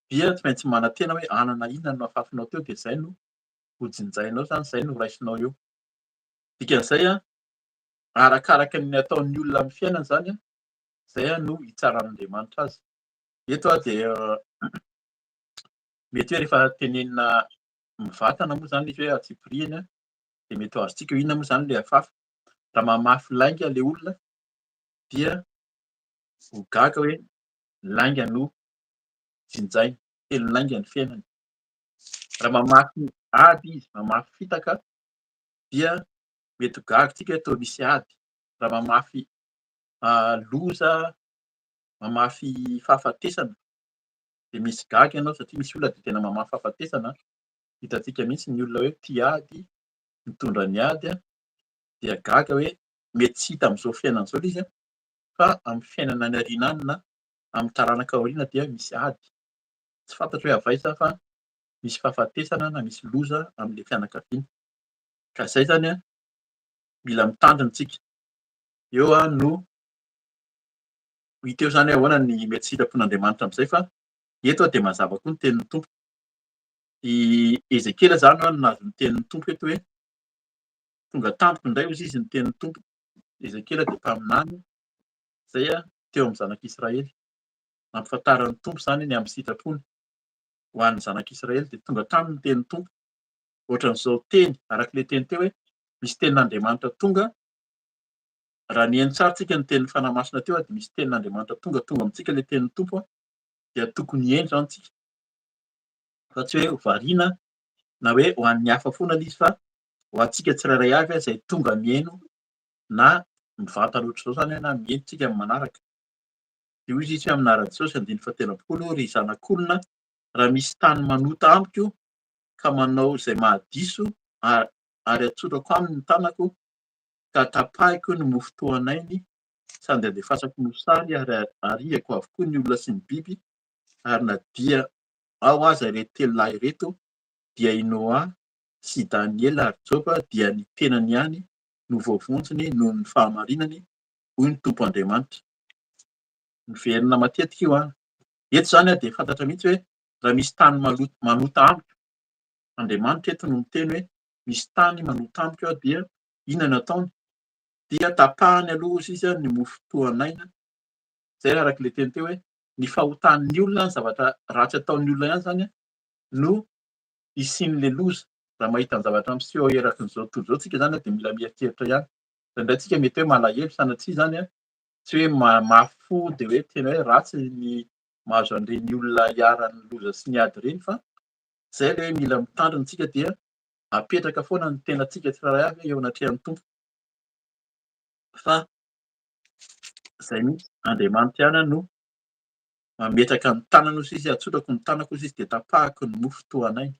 dia tsy maintsy manantena hoe anana inona no afafinao teo dia izay no ho jinjainao izany, izay no raisinao eo. Dikan'izay an, arakaraka ny ataon'ny olona amin'ny fiainany izany an, izay no hitsaran'Andriamanitra azy. Eto dia mety hoe rehefa tenenina mivantana moa izany izy hoe antsipiriany an, dia mety ho azontsika hoe inona moa izany ilay afafy. Raha mamafy lainga ilay olona dia ho gaga hoe lainga no jinjainy, telo lainga ny fiainany. Raha mamafy ady izy, mamafy fitaka dia mety ho gaga tsika hoe toa misy ady. Raha mamafy loza, mamafy fahafatesana dia misy gaga ianao satria misy olona dia tena mamafy fahafatesana. Hitantsika mihitsy ny olona hoe tia ady, mitondra ny ady dia gaga hoe mety tsy hita amin'izao fiainana izao ilay izy fa amin'ny fiainana any aoriana any na amin'ny taranaka aoriana dia misy ady. Tsy fantatro hoe avy aiza fa misy fahafatesana na misy loza amin'ilay fianakaviana. Ka izay izany an, mila mitandrina isika. Eo no ho hita eo izany hoe ahoana ny mety sitrapon'Andriamanitra amin'izay fa eto dia mazava koa ny tenin'ny Tompo. I Ezekiela izany no nahazo ny tenin'ny Tompo eto hoe tonga tampoka indray hozy izy ny tenin'ny Tompo. Ezekiela dia mpaminany izay teo amin'ny zanak'Israely. Nampifantaran'ny Tompo izany ny amin'ny sitrapony ho an'ny zanak'Israely dia tonga taminy ny tenin'ny Tompo. Ohatran'izao teny, araka ilay teny teo hoe misy tenin'Andriamanitra tonga, raha nihaino tsara tsika ny tenin'ny Fanahy Masina teo dia misy tenin'Andriamanitra tonga, tonga amintsika ilay tenin'ny Tompo dia tokony hihaino izany tsika. Fa tsy hoe ho variana na hoe ho an'ny hafa foana ilay izy fa ho antsika tsirairay avy izay tonga mihaino na mivantana ohatr'izao izany na mihaino tsika amin'ny manaraka. Dia hoy izy hoe amin'ny anaran'i Jesosy andininy fahatelo-ambin'ny folo, ry zanak'olona, raha misy tany manota amiko ka manao izay mahadiso ary atsorako aminy ny tanako ka tapahiko ny mofo tohanainy Sady andefasako mosary ary ariako avokoa ny olona sy ny biby, ary na dia ao aza ireto telo lahy ireto, dia i Noa sy i Daniela ary Joba, dia ny tenany ihany no voavonjiny noho ny fahamarinany, hoy ny Tompo Andriamanitra. Miverina matetika io an. Eto izany dia fantatra mihitsy hoe raha misy tany maloto manota amiko, Andriamanitra eto no miteny hoe misy tany manota amiko aho dia inona no ataony? Dia tapahany aloha hozy izy ny mofo tohan'aina. Izay araka ilay teny teo hoe ny fahotan'ny olona, ny zavatra ratsy ataon'ny olona ihany izany no hisian'ilay loza. Raha mahita ny zavatra miseho erakin'izao tontolo izao tsika izany dia mila mieritreritra ihany. Indraindray tsika mety hoe malahelo sanatria izany tsy hoe mafy fo dia hoe tena hoe ratsy ny mahazo an'ireny olona iharan'ny loza sy ny ady ireny fa izay ilay hoe mila mitandrina tsika dia apetraka foana ny tenantsika tsirairay avy eo anatrehan'ny Tompo fa izay mihitsy Andriamanitra ihany no mametraka ny tanany hozy izy, atsotrako ny tanako hozy izy dia tapahako ny mofo tohan'aina.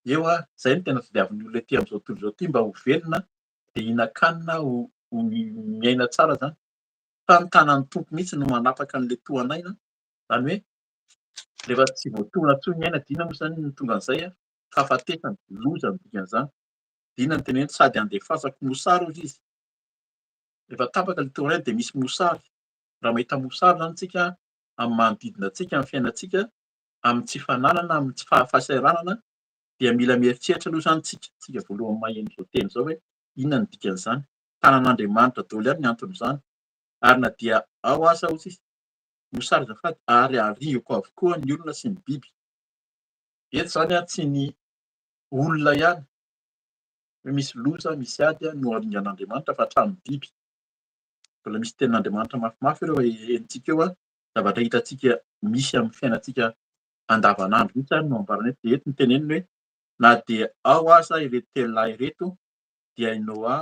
Eo a, izay no tena tadiavin'ny olona ety amin'izao tontolo izao ity mba ho velona dia hihinan-kanina ho ho miaina tsara izany. Fa ny tanan'ny Tompo mihitsy no manapaka an'ilay tohan'aina, izany hoe rehefa tsy voatohana intsony ny aina dia inona moa izany no tonga an'izay a? Fahafatesana, loza no dikan'izany. Dia inona no teneniny? Sady andefasako mosary hozy izy. Rehefa tapaka ilay tohan'aina dia misy mosary. Raha mahita mosary izany isika amin'ny manodidina antsika, amin'ny fiainantsika, amin'ny tsy fananana, amin'ny tsy fahasahiranana dia mila mieritreritra aloha izany tsika, tsika voalohany maheno izao teny izao hoe inona no dikan'izany? Tanan'Andriamanitra daholo ihany ny anton'izany ary na dia ao aza hoy izy, mosary azafady, ary arihiko avokoa ny olona sy ny biby. Eto izany tsy ny olona ihany hoe misy loza, misy ady no aringan'Andriamanitra fa hatramin'ny biby. Mbola misy tenin'Andriamanitra mafimafy ireo henontsika eo, zavatra hitantsika misy amin'ny fiainantsika andavanandro mihitsy ary no ambarany eto. Dia eto no teneniny hoe na dia ao aza ireto telo lahy ireto dia i Noa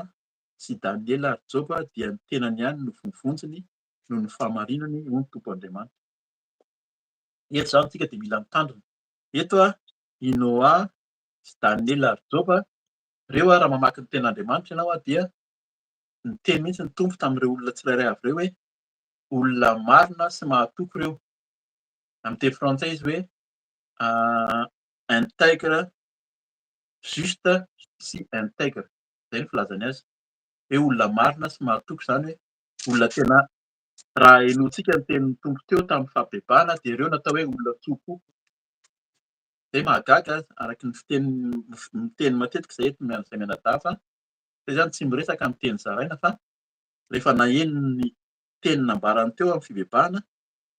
sy Daniela ary Joba dia ny tenany ihany no voavonjiny noho ny fahamarinany hoy ny Tompo Andriamanitra. Eto izany isika dia mila mitandrina. Eto i Noa sy Daniela ary Joba, ireo raha mamaky ny tenin'Andriamanitra ianao dia niteny mihitsy ny Tompo tamin'ireo olona tsirairay avy ireo hoe olona marina sy mahatoky ireo. Amin'ny teny frantsay izy hoe intègre, juste sy intègre. Izay ny filazany azy. Hoe olona marina sy mahatoky izany hoe olona tena raha henointsika ny tenin'ny Tompo teo tamin'ny fahabebahana dia ireo natao hoe olona tso-po. Izay mahagaga araka ny fiteny miteny matetika izay eto izay mianadahy fa izay izany tsy miresaka amin'ny teny zaraina fa rehefa naheno ny teny nambarany teo amin'ny fibebahana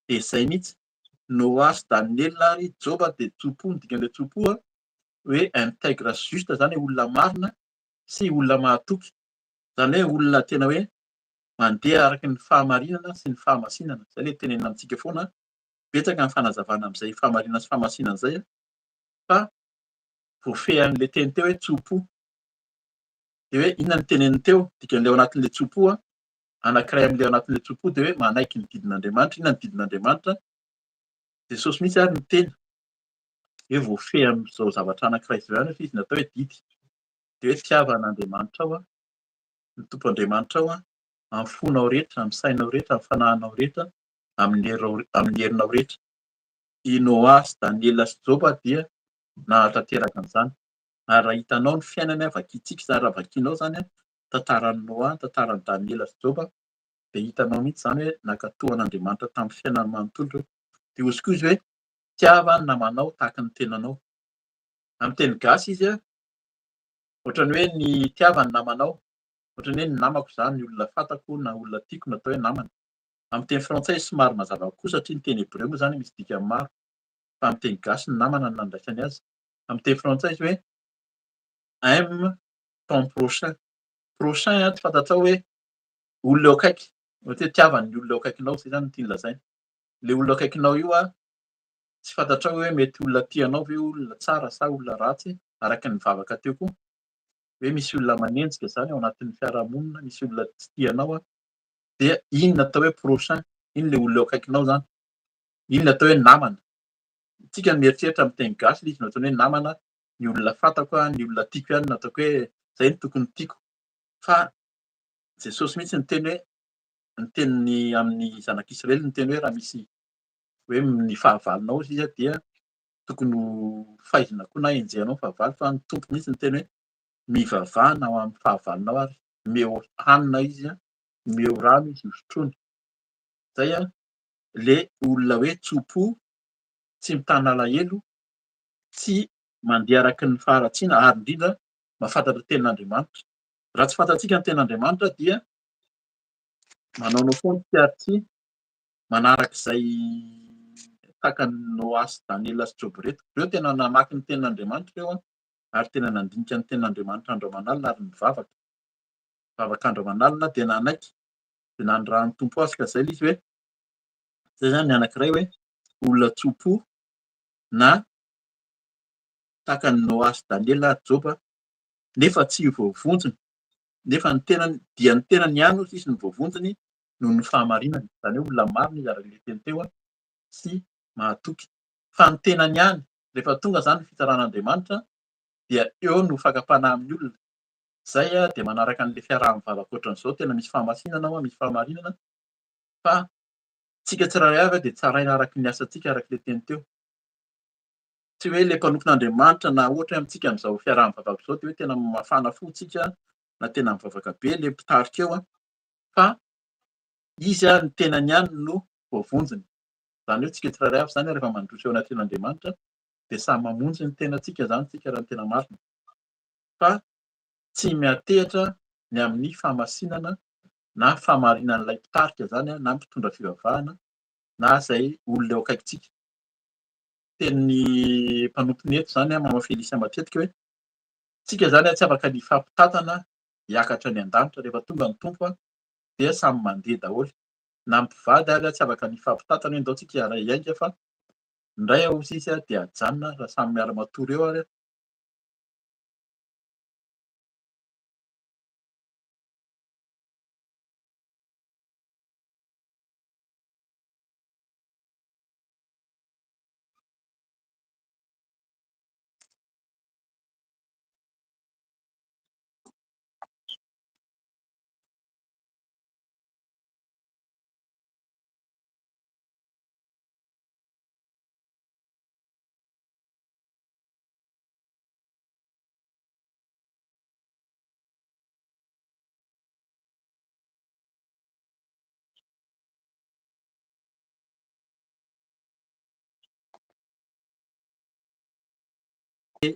dia izay mihitsy. Noa sy Daniela ary Joba dia tso-po, ny dikan'ilay tso-po hoe intègre sy juste izany hoe olona marina sy olona mahatoky. Izany hoe olona tena hoe mandeha araka ny fahamarinana sy ny fahamasinana. Izay ilay tenenina amintsika foana. Betsaka ny fanazavana amin'izay fahamarinana sy fahamasinana izay fa voafehin'ilay teny teo hoe tso-po. Dia hoe inona no teneniny teo? Dikan'ilay ao anatin'ilay tso-po anankiray amin'ilay ao anatin'ilay tso-po dia hoe manaiky ny didin'Andriamanitra. Inona ny didin'Andriamanitra? Jesosy mihitsy ary niteny hoe voafehy amin'izao zavatra anankiray izao ihany izy natao hoe didy. Dia hoe tiava an'Andriamanitrao, ny Tompo Andriamanitrao, amin'ny fonao rehetra, amin'ny sainao rehetra, amin'ny fanahinao rehetra, amin'ny herinao rehetra. I Noa sy Daniela sy Joba dia nahatanteraka an'izany. Ary raha hitanao ny fiainany, vakintsika izany, raha vakinao izany tantaran'i Noa, ny tantaran'i Daniela sy Joba, dia hitanao mihitsy izany hoe nankatò an'Andriamanitra tamin'ny fiainany manontolo ireo. Dia hozy koa izy hoe, tiava ny namanao tahaka ny tenanao. Amin'ny teny gasy izy, ohatran'ny hoe ny tiava ny namanao, ohatran'ny hoe ny namako izany, ny olona fantako na olona tiako no atao hoe namana. Amin'ny teny frantsay izy somary mazava kokoa satria ny teny hebreo moa izany misy dikany maro, fa amin'ny teny gasy ny namana no nandraisany azy. Amin'ny teny frantsay izy hoe aime ton prochain. Prochain tsy fantatrao hoe olona eo akaiky, ohatra hoe tiava ny olona eo akaikinao, izay izany no tiany lazaina. Ilay olona akaikinao io tsy fantatrao hoe mety olona tia anao ve olona tsara sa olona ratsy, araka ny vavaka teo koa, hoe misy olona manenjika izany ao anatin'ny fiarahamonina, misy olona tsy tia anao, dia iny no atao hoe prochain, iny ilay olona eo akaikinao izany, iny no atao hoe namana. Isika no mieritreritra amin'ny teny gasy ilay izy no ataony hoe namana, ny olona fantako, ny olona tiako ihany no ataoko hoe izay no tokony tiako. Fa Jesosy mihitsy niteny hoe. Ny teniny amin'ny zanak'Israely niteny hoe raha misy hoe ny fahavalonao izy dia tokony ho faizina koa na enjehinao ny fahavalo, fa ny Tompo mihitsy niteny hoe mivavaha na ho amin'ny fahavalonao ary omeo hanina izy, omeo rano izy hosotroiny. Izay le olona hoe tso-po, tsy mitana alahelo, tsy mandeha araka ny faharatsiana ary indrindra mahafantatra ny tenin'Andriamanitra. Raha tsy fantatsika ny tenin'Andriamanitra dia manaonao foana isika ary tsy manaraka izay takan'i Noa sy Daniela sy Joba ireto. Ireo tena namaky ny tenin'Andriamanitra ireo ary tena nandinika ny tenin'Andriamanitra andro aman'alina ary nivavaka. Nivavaka andro aman'alina dia nanaiky dia nanirahan'ny Tompo azy ka izay ilay izy hoe izay izany ny anankiray hoe olona tso-po na tahaka an'i Noa sy Daniela ary Joba nefa tsy voavonjiny nefa ny tenany dia ny tenany ihany hozy izy no voavonjiny noho ny fahamarinany, izany hoe olona marina izy araka ilay teny teo sy mahatoky fa ny tenany ihany rehefa tonga izany ny fitsaran'Andriamanitra dia eo no fakam-panahy amin'ny olona izay dia manaraka an'ilay fiaraha-mivavaka ohatran'izao tena misy fahamasinana ao, misy fahamarinana fa tsika tsirairay avy dia tsaraina araka ny asantsika araka ilay teny teo. Tsy hoe ilay mpanompon'Andriamanitra na ohatra hoe amintsika amin'izao fiaraha-mivavaka izao dia hoe tena mafana fo tsika na tena mivavaka be ilay mpitarika eo fa izy ny tenany ihany no voavonjiny. Izany hoe tsika tsirairay avy izany rehefa mandroso eo anatrehan'Andriamanitra dia samy mamonjy ny tenantsika izany tsika raha ny tena marina. Fa tsy miantehitra ny amin'ny fahamasinana na fahamarinan'ilay mpitarika izany na mpitondra fivavahana na izay olona eo akaikintsika. Tenin'ny mpanompony eto izany Mama Felicia matetika hoe tsika izany tsy afaka ny hifampitantana hiakatra any an-danitra rehefa tonga ny Tompo dia samy mandeha daholo. Na mpivady ary tsy afaka ny hifampitantana hoe ndao tsika hiara-hiainga fa indray aho sisa dia ajanona raha samy miara-matory eo ary.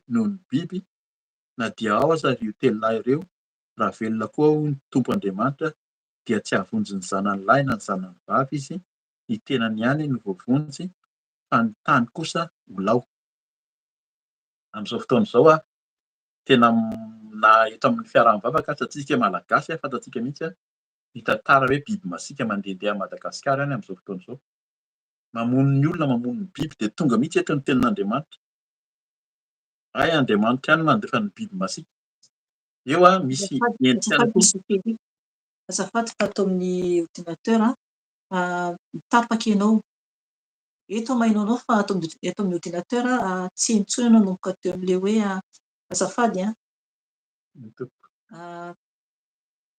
Noho ny biby, na dia ao aza ireo telo lahy ireo, raha velona koa hoy ny Tompo Andriamanitra, dia tsy hahavonjy ny zanany lahy na ny zanany vavy izy, ny tenany ihany no voavonjy, fa ny tany kosa ho lao. Amin'izao fotoana izao, tena na eto amin'ny fiaraha-mivavaka aza tsika Malagasy, fantatsika mihitsy ny tantara hoe biby masiaka mandehandeha any Madagasikara any amin'izao fotoana izao. Mamono ny olona, mamono ny biby, dia tonga mihitsy eto ny tenin'Andriamanitra. Hay Andriamanitra ihany no mandefa ny biby masiaka. Eo misy endrika Azafady Monsieur Félix, azafady fa ato amin'ny ordinateur mitapaka ianao. Eto maheno anao fa ato amin'ny ordinateur tsy heno intsony ianao nanomboka teo amin'ilay hoe azafady an.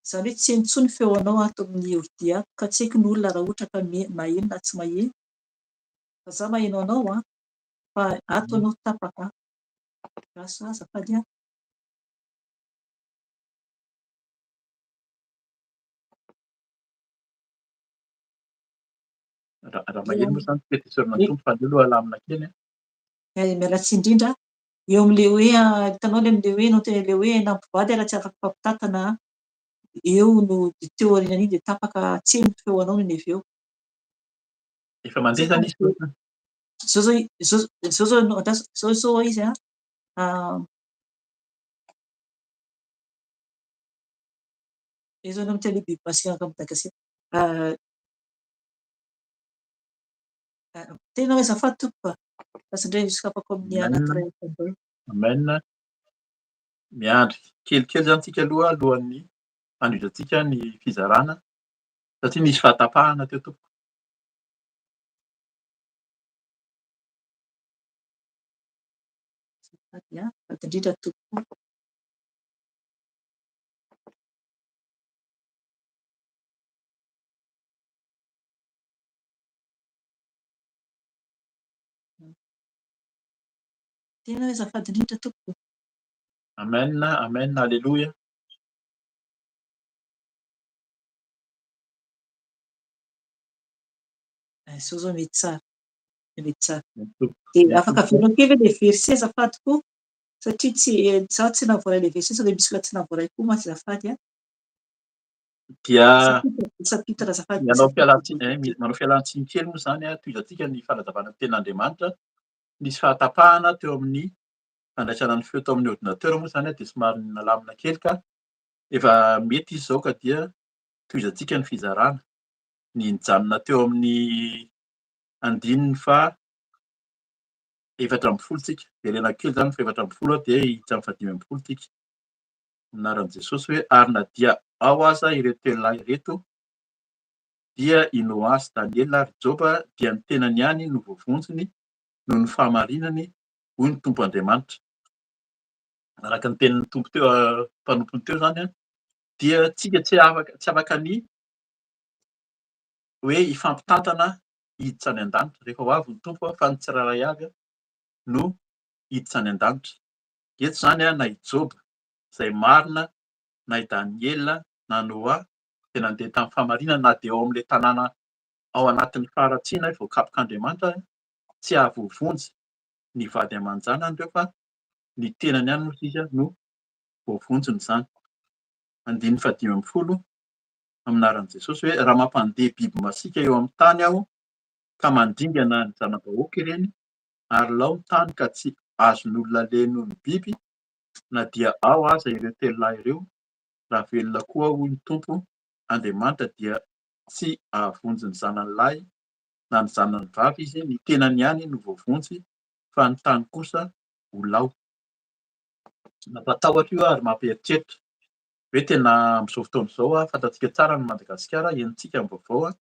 Izany hoe tsy heno intsony ny feo anao ato amin'ny ordi ato ka tsy haiko ny olona raha ohatra ka maheno na tsy maheno. Fa za maheno anao an, fa ato ianao tapaka. Andraso azafady an. Raha maheno moa izany dia esorina ny Tompo fa aleo aloha alamina kely an. Miala tsiny indrindra. Eo amin'ilay hoe hitanao ilay amin'ilay hoe ianao tena ilay hoe na mpivady ary tsy afaka mifampitantana eo no teo aorianan'iny dia tapaka tsy heno ny feo anao nony avy eo. Efa mandeha izany izy koa. Izao izao izao izao no andraso izao izao izy an. Izao no miteny biby masiaka any Madagasikara. Tena hoe azafady tompoko a. Lasa indray sokafako amin'ny anankiray hafa indray. Amen. Miandry kelikely izany tsika aloha alohan'ny handrindrantsika ny fizarana satria nisy fahatapahana teo tompoko. Azafady a, azafady indrindra tompoko. Tena hoe azafady indrindra tompoko. Amen, amen, aleloia. Izao izao mety tsara. Mety tsara. Dia afaka averina kely ve ilay verset azafady koa? Satria tsy izaho tsy nahavoaray ilay verset sao dia misy olona tsy nahavoaray koa mantsy azafady a. Dia Chapitre azafady. Manao fialantsiny, manao fialantsiny kely moa izany a, tohizantsika ny fanazavana ny tenin'Andriamanitra. Nisy fahatapahana teo amin'ny fandraisana ny feo tao amin'ny ordinateur moa izany dia somary nalamina kely ka efa mety izy izao ka dia tohizantsika ny fizarana. Ny nijanona teo amin'ny andininy faha 14 tsika. Verenako kely izany faha 14 dia hiditra amin'ny faha 15 tsika. Amin'ny anaran'i Jesosy hoe ary na dia ao aza ireo telo lahy ireto dia i Noa sy Daniela ary Joba dia ny tenany ihany no voavonjiny noho ny fahamarinany hoy ny Tompo Andriamanitra. Araka ny tenin'ny Tompo teo, mpanompony teo izany, dia tsika tsy afaka, tsy afaka ny hoe hifampitantana hiditra any an-danitra rehefa ho avy ny Tompo fa ny tsirairay avy no hiditra any an-danitra. Eto izany na i Joba izay marina na i Daniela na Noa izay nandeha tamin'ny fahamarinana na dia ao amin'ilay tanàna ao anatin'ny faharatsiana voakapok'Andriamanitra tsy hahavoavonjy ny vady aman-janany ireo fa ny tenany ihany moa izy no voavonjiny izany. Andininy faha 15 amin'ny anaran'i Jesosy hoe raha mampandeha biby masiaka eo amin'ny tany aho ka mandringana ny zana-bahoaka ireny ary lao ny tany ka tsy azon'olona aleha noho ny biby na dia ao aza ireo telo lahy ireo, raha velona koa aho hoy ny Tompo Andriamanitra dia tsy hahavonjy ny zanany lahy na ny zanany vavy izy, ny tenany ihany no voavonjy fa ny tany kosa ho lao. Mampatahotra io ary mampieritreritra hoe tena amin'izao fotoana izao, fantatsika tsara ny Madagasikara, henontsika ny vaovao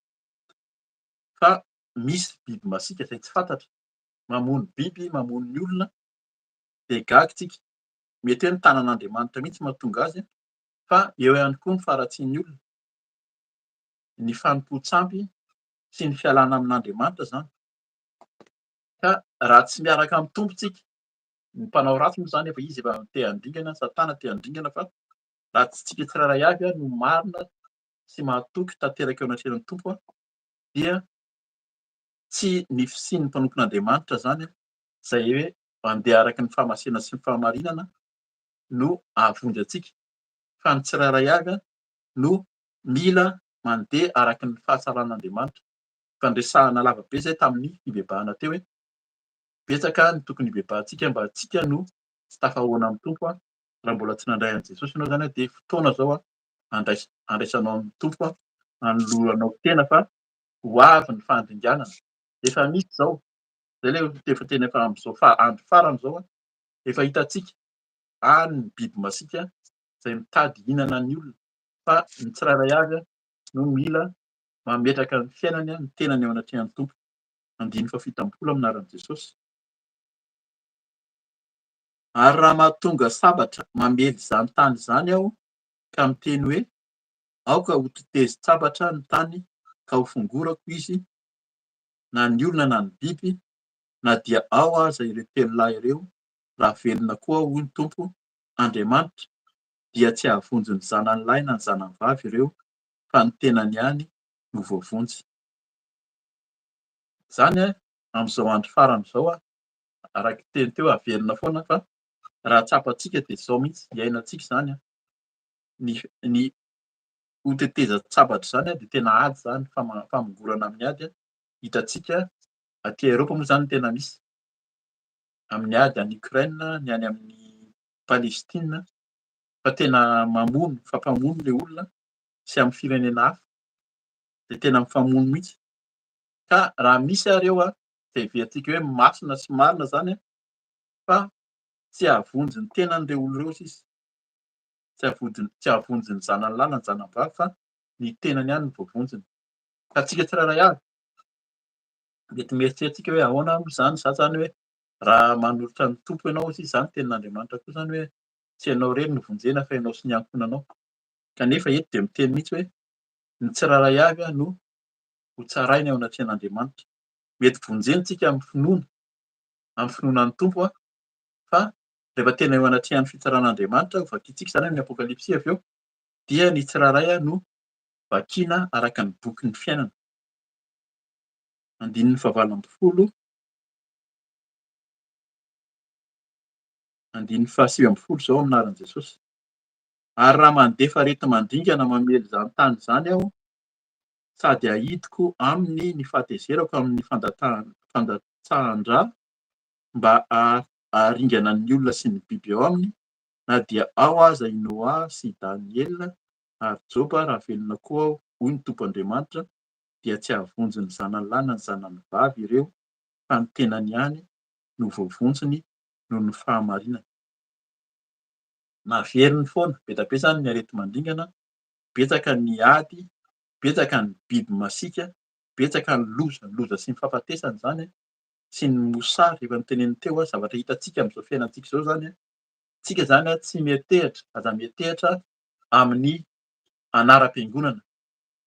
fa misy biby masiaka izay tsy fantatra, mamono biby, mamono ny olona, dia gaga isika. Mety hoe ny tanan'Andriamanitra mihitsy mahatonga azy fa eo ihany koa ny faharatsian'ny olona, ny fanompoan-tsampy sy ny fialana amin'Andriamanitra izany. Ka raha tsy miaraka amin'ny Tompo isika, ny mpanao ratsy moa izany efa izy efa te handringana, Satana te handringana fa raha tsy tsika tsirairay avy no marina sy mahatoky tanteraka eo anatrehan'ny Tompo dia tsy ny fisian'ny mpanompon'Andriamanitra izany izay hoe mandeha araka ny fahamasinana sy ny fahamarinana no hahavonjy antsika fa ny tsirairay avy no mila mandeha araka ny fahatsaran'Andriamanitra. Efa niresahana lava be izay tamin'ny fibebahana teo hoe betsaka ny tokony hibebahantsika mba tsika no tsy tafahoana amin'ny Tompo. Raha mbola tsy nandray an'i Jesosy ianao izany dia fotoana izao handraisanao ny Tompo, hanoloranao tena fa ho avy ny fandringanana. Efa misy izao, izay ilay efa tena efa amin'izao andro farany izao, efa hitantsika any ny biby masiaka izay mitady hihinana ny olona fa ny tsirairay avy no mila mametraka ny fiainany, ny tenany eo anatrehan'ny Tompo. Andininy faha-70 amin'ny anaran'i Jesosy. Ary raha mahatonga sabatra mamely izany tany izany aho ka miteny hoe, Aoka ho tetezin-tsabatra ny tany ka ho fongorako izy, na ny olona na ny biby, na dia ao aza ireo telo lahy ireo, raha velona koa aho, hoy ny Tompo Andriamanitra, dia tsy hahavonjy ny zanany lahy na ny zanany vavy ireo, fa ny tenany ihany no voavonjy. Izany amin'izao andro farany izao, araka ny teny teo, averina foana fa raha tsapantsika dia izao mihitsy iainantsika izany, ny ny ho tetezan-tsabatra izany dia tena ady izany, famongorana amin'ny ady hitantsika aty Eoropa moa izany no tena misy, amin'ny ady any Ukraine, ny any amin'ny Palestine, fa tena mamono, mifampamono ilay olona sy amin'ny firenena hafa dia tena mifamono mihitsy. Ka raha misy ary eo izay heverintsika hoe masina sy marina izany fa tsy hahavonjy ny tenany ireo olona ireo sisa, tsy hahavonjy, tsy hahavonjy ny zanany lahy na ny zanany vavy fa ny tenany ihany no voavonjiny. Ka antsika tsirairay avy, mety mieritreritra hoe ahoana moa izany, za izany hoe raha manolotra ny Tompo ianao hozy izy, izany tenin'Andriamanitra koa izany hoe tsy ianao irery no vonjena fa ianao sy ny ankohonanao. Kanefa eto dia miteny mihitsy hoe ny tsirairay avy no ho tsaraina eo anatrehan'Andriamanitra. Mety vonjena isika amin'ny finoana, amin'ny finoana ny Tompo, Fa rehefa tena eo anatrehan'ny fitsaran'Andriamanitra, ho vakintsika izany amin'ny Apokalypsy avy eo, dia ny tsirairay no vakiana araka ny bokin'ny fiainana. Andininy fahavalo ambin'ny folo, andininy fahasivy ambin'ny folo izao amin'ny anaran'i Jesosy. Ary raha mandefa areti-mandringana mamely izany tany izany aho, sady ahidiko aminy ny fahatezerako amin'ny fandatsahan-dra mba haharingana ny olona sy ny biby ao aminy, na dia ao aza i Noa sy i Daniela ary Joba, raha velona koa aho, hoy ny Tompo Andriamanitra, dia tsy hahavonjy ny zanany lahy na ny zanany vavy ireo, fa ny tenany ihany no voavonjiny noho ny fahamarinany. Naveriny foana, be dia be izany ny areti-mandringana, betsaka ny ady, betsaka ny biby masiaka, betsaka ny loza, ny loza sy ny fahafatesana izany, sy ny mosary, efa noteneniny teo, zavatra hitantsika amin'izao fiainantsika izao izany, tsika izany tsy miantehitra, aza miantehitra amin'ny anaram-piangonana.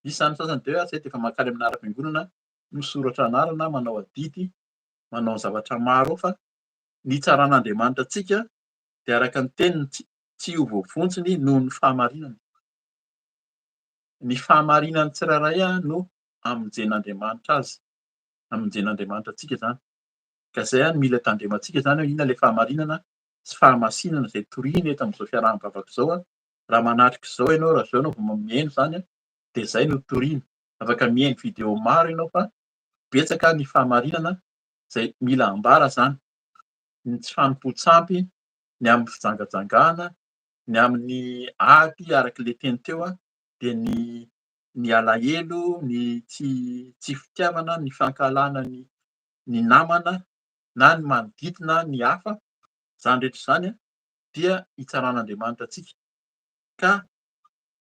Misy izany ny sasany dia hoe zay dia efa mankany amin'ny anaram-piangonana, misoratra anarana, manao adidy, manao ny zavatra maro ao fa ny hitsaran'Andriamanitra antsika dia araka ny teniny tsy ho voavonjiny noho ny fahamarinany. Ny fahamarinan'ny tsirairay no hamonjen'Andriamanitra azy, hamonjen'Andriamanitra antsika izany. Ka izay no mila tandremantsika izany hoe inona ilay fahamarinana sy fahamasinana izay toriana eto amin'izao fiaraha-mivavaka izao. Raha manatrika izao ianao, raha izao ianao vao mihaino izany dia izay no toriana. Afaka mihaino vidéo maro ianao fa betsaka ny fahamarinana izay mila ambara izany. Ny tsy fanompoan-tsampy, ny amin'ny fijangajangana, ny amin'ny ady araka ilay teny teo dia ny ny alahelo, ny tsy tsy fitiavana, ny fankahalana ny ny namana na ny manodidina ny hafa, izany rehetra izany dia hitsaran'Andriamanitra antsika. Ka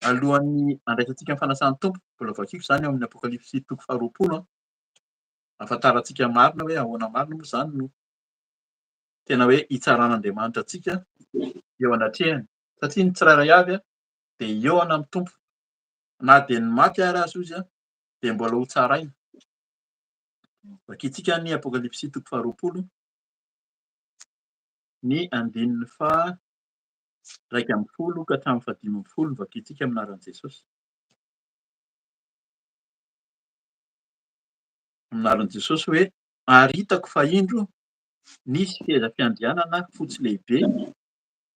alohan'ny handraisantsika ny fanasan'ny Tompo, mbola vakiko izany ao amin'ny Apokalypsy toko faharoapolo, ahafantarantsika marina hoe ahoana marina moa izany no tena hoe hitsaran'Andriamanitra antsika eo anatrehany. Satria ny tsirairay avy dia hihaona amin'ny Tompo. Na dia ny maty ary aza izy dia mbola ho tsaraina. Vakintsika ny Apokalypsy toko faharoapolo, ny andininy faha 11 ka hatramin'ny faha 15 no vakintsika amin'ny anaran'i Jesosy. Amin'ny anaran'i Jesosy hoe ary hitako fa indro nisy seza fiandrianana fotsy lehibe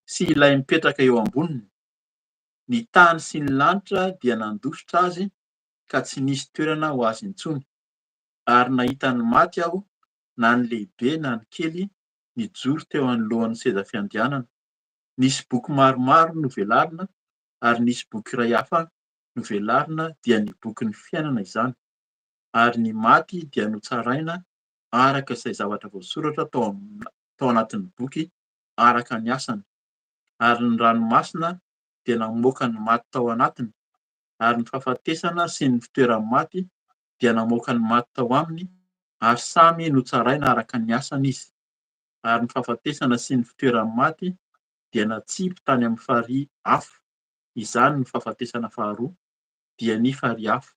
sy ilay mipetraka eo amboniny. Ny tany sy ny lanitra dia nandositra azy ka tsy nisy toerana ho azy intsony. Ary nahita ny maty aho, na ny lehibe na ny kely, nijoro teo anoloan'ny seza fiandrianana. Nisy boky maromaro novelarina, ary nisy boky iray hafa novelarina, dia ny bokin'ny fiainana izany. Ary ny maty dia notsaraina araka izay zavatra voasoratra tao tao anatin'ny boky araka ny asany. Ary ny ranomasina dia namoaka ny maty tao anatiny, ary ny fahafatesana sy ny fitoeran'ny maty dia namoaka ny maty tao aminy, ary samy notsaraina araka ny asany izy. Ary ny fahafatesana sy ny fitoeran'ny maty dia natsipy tany amin'ny farihy afo, izany no fahafatesana faharoa, dia ny farihy afo.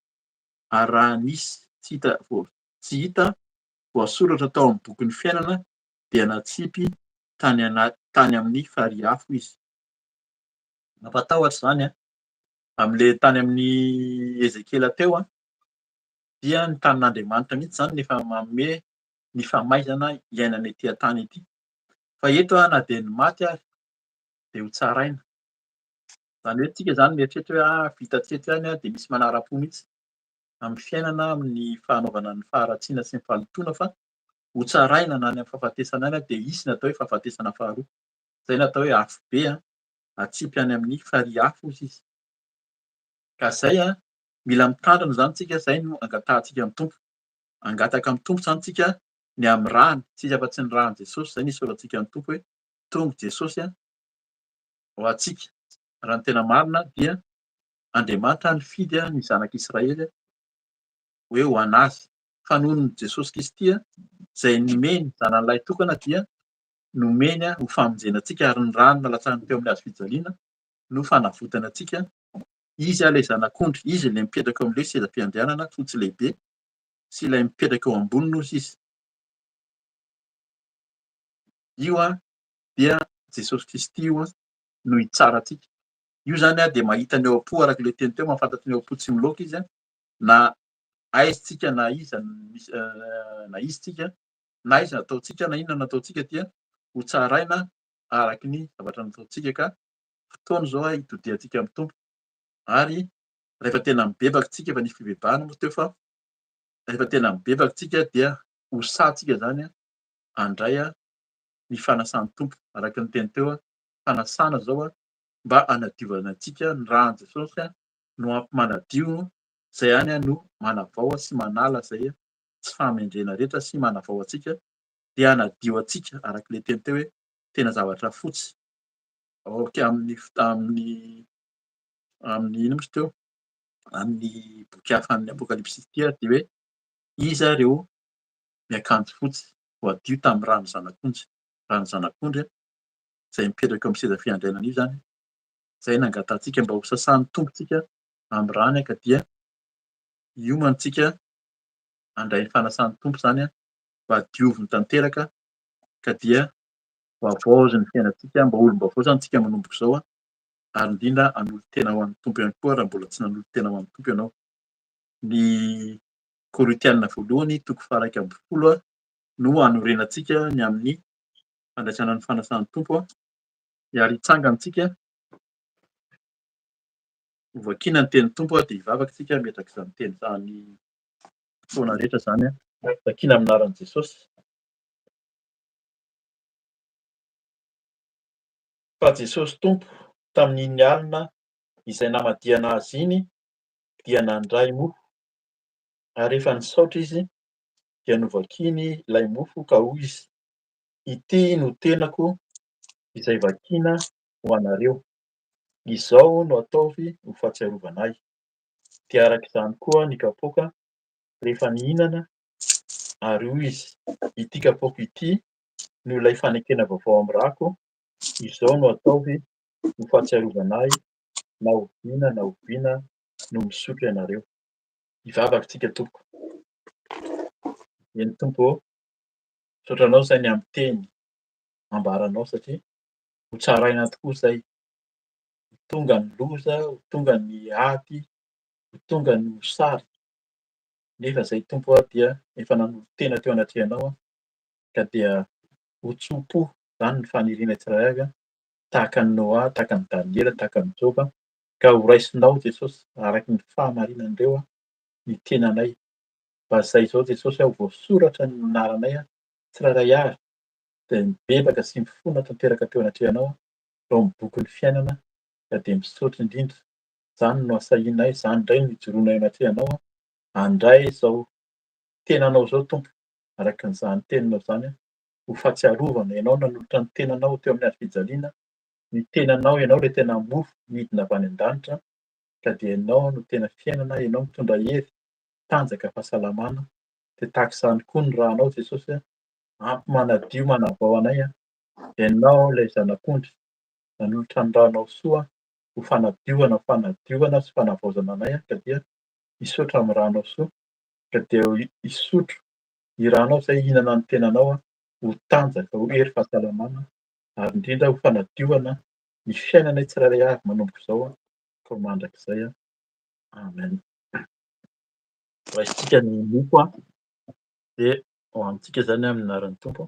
Ary raha nisy tsy hita tsy hita voasoratra tao amin'ny bokin'ny fiainana dia natsipy tany tany amin'ny farihy afo izy. Mampatahotra izany an! Amin'ilay tany amin'ny Ezekiela teo an, dia ny tanin'Andriamanitra mihitsy izany no efa manome ny famaizana iainana ety an-tany ety. Fa eto an, na dia ny maty ary dia ho tsaraina. Izany hoe tsika izany mieritreritra hoe ah vita hatreto ihany an, dia misy manara-po mihitsy amin'ny fiainana, amin'ny fanaovana ny faharatsiana sy ny fahalotoana fa ho tsaraina na any amin'ny fahafatesana any dia hisy ny atao hoe fahafatesana faharoa. Izay no atao hoe afobe an, atsipy any amin'ny farihy afo hozy izy. Ka izay an, mila mitandrina izany tsika, izay no angatahantsika amin'ny Tompo. Hangataka amin'ny Tompo izany tsika ny amin'ny rany, tsy iza afa-tsy ny ran'i Jesosy, izay no isaorantsika ny Tompo hoe tonga Jesosy an, ho antsika. Raha ny tena marina dia Andriamanitra nifidy ny zanak'Israely hoe ho an'Azy. Fa noho ny Jesosy Kristy izay nomeny zanany lahy tokana dia nomeny ho famonjena antsika ary ny rany nalatsahany teo amin'ny hazo fijaliana no fanavotana antsika. Izy ilay zanak'ondry, izy ilay mipetraka eo amin'ilay seza fiandrianana fotsy lehibe sy ilay mipetraka eo amboniny hozy izy. Io dia Jesosy Kristy io no hitsara antsika. Io izany dia mahita ny ao am-po araka ilay teny teo, mahafantatra ny ao am-po tsy miloaka izy na aiza tsika na iza na iza tsika na aiza nataontsika na inona nataontsika dia ho tsaraina araka ny zavatra nataontsika ka fotoana izao hitodihantsika amin'ny Tompo ary rehefa tena mibebaka tsika, efa nisy fibebahana moa teo fa rehefa tena mibebaka tsika dia ho sahy tsika izany handray ny fanasan'ny Tompo araka ny teny teo, fanasana izao mba hanadiovana antsika, ny ràn'i Jesosy no ampy manadio, izay ihany no manavao sy manala izay tsy fahamendrehana rehetra sy manavao antsika dia hanadio antsika araka ilay teny teo hoe tena zavatra fotsy ok amin'ny amin'ny amin'ny ino moa izy teo amin'ny boky hafa amin'ny apokalypsy ity ary dia hoe iza ireo miakanjo fotsy voadio tamin'ny ràn'ny zanak'ondry ràn'ny zanak'ondry izay mipetraka eo amin'ny seza fiandrianana io izany izay nangatahantsika mba ho sasan'ny Tompo tsika amin'ny ràny ka dia hiomantsika handray ny fanasan'ny Tompo izany mba dioviny tanteraka ka dia ho havaoziny ny fiainantsika mba olom-baovao izany tsika manomboka izao ary indrindra hanolo-tena ho an'ny Tompo ihany koa raha mbola tsy nanolo-tena ho an'ny Tompo ianao. Ny Korintiana voalohany toko faha-11 no hanorenantsika ny amin'ny fandraisana ny fanasan'ny Tompo ary hitsangana isika hovakiana ny tenin'ny Tompo dia hivavaka isika hametraka izany teny izany fotoana rehetra izany. Vakiana amin'ny anaran'i Jesosy. Fa Jesosy Tompo, tamin'iny alina izay namadihana Azy iny, dia nandray mofo, ary rehefa nisaotra Izy, dia novakiny ilay mofo ka hoy Izy, Ity no tenako izay vakina ho anareo. Izao no ataovy ho fahatsiarovana Ahy. Dia araka izany koa ny kapoaka rehefa nihinana, ary hoy Izy, Ity kapoaka ity no ilay fanekena vaovao amin'ny rako, izao no ataovy ho fahatsiarovana Ahy na oviana na oviana no misotro ianareo. Hivavaka isika tompoko. Eny Tompo ô, misaotra Anao izay ny amin'ny teny ambaranao satria ho tsaraina tokoa izay. Ho tonga ny loza, ho tonga ny ady, ho tonga ny mosary. Nefa izay Tompo ô dia efa nanolo-tena teo anatrehanao ka dia ho tso-po izany ny faniriana tsirairay avy tahaka an'i Noa, tahaka an'i Daniela, tahaka an'i Joba, ka ho raisinao Jesosy araka ny fahamarinan'ireo ny tenanay. Mba izay izao Jesosy ho voasoratra ny anaranay tsirairay avy izay mibebaka sy mifona tanteraka teo anatrehanao ao amin'ny bokin'ny fiainana ka dia misaotra indrindra. Izany no asahianay, izany indray no ijoroanay eo anatrehanao handray izao tenanao izao Tompo araka an'izany teninao izany ho fahatsiarovana ianao nanolotra ny tenanao teo amin'ny hazo fijaliana, ny tenanao ianao ilay tena mofo nidina avy any an-danitra ka dia ianao no tena fiainana, ianao mitondra hery, tanjaka, fahasalamana, dia tahaka izany koa ny rànao Jesosy ampy manadio manavao anay, ianao ilay zanak'ondry nanolotra ny rànao soa ho fanadiovana, fanadiovana sy fanavaozana anay ka dia misaotra amin'ny rànao soa ka dia hisotro ny rànao izay hihinana ny tenanao ho tanjaka, ho hery fahasalamana ary indrindra ho fanadiovana ny fiainanay tsirairay avy manomboka izao ka ho mandrakizay. Amen. Raisintsika ny mofo dia ho amintsika izany amin'ny anaran'ny Tompo.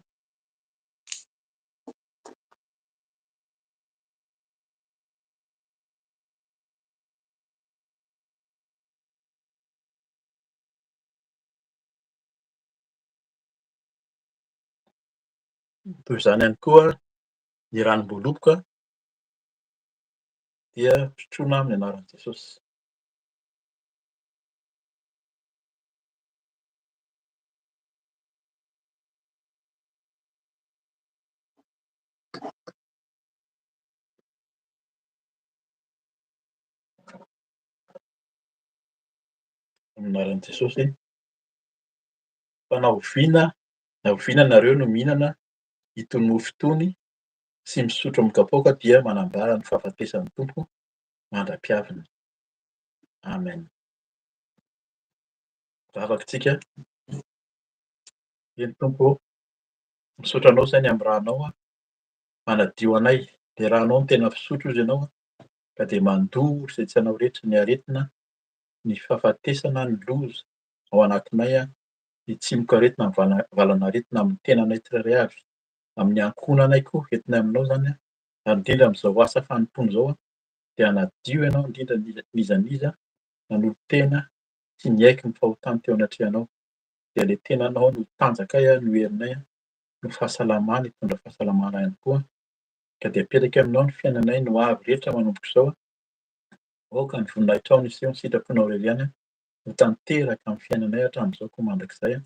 Toy izany ihany koa ny ranom-boaloboka dia sotroina amin'ny anaran'i Jesosy. Amin'ny anaran'i Jesosy. Fa na oviana na oviana nareo no mihinana itony mofo itony sy misotro amin'ny kapoaka dia manambara ny fahafatesan'ny Tompo mandra-piaviny. Amen. Vavaka tsika. Eny Tompo ô, misaotra Anao izay ny amin'ny rànao. Manadio anay. Ilay ranao no tena fisotro hozy ianao ka dia mandoro izay tsy anao rehetra, ny aretina, ny fahafatesana, ny loza ao anatinay, ny tsimokaretina, ny valanaretina amin'ny tenanay tsirairay avy, amin'ny ankohonanay koa entinay aminao izany, ary indrindra amin'izao asa fanompoana izao dia hanadio ianao indrindra n'iza n'iza nanolo-tena sy niaiky ny fahotany teo anatrehanao. Dia ilay tenanao no tanjakay, no herinay, no fahasalamana, hitondra fahasalamana ihany koa. Ka dia apetraka aminao ny fiainanay, ny ho avy rehetra manomboka izao. Aoka ny voninahitrao no hiseho, ny sitraponao irery ihany ho tanteraka amin'ny fiainanay hatramin'izao koa mandrakizay.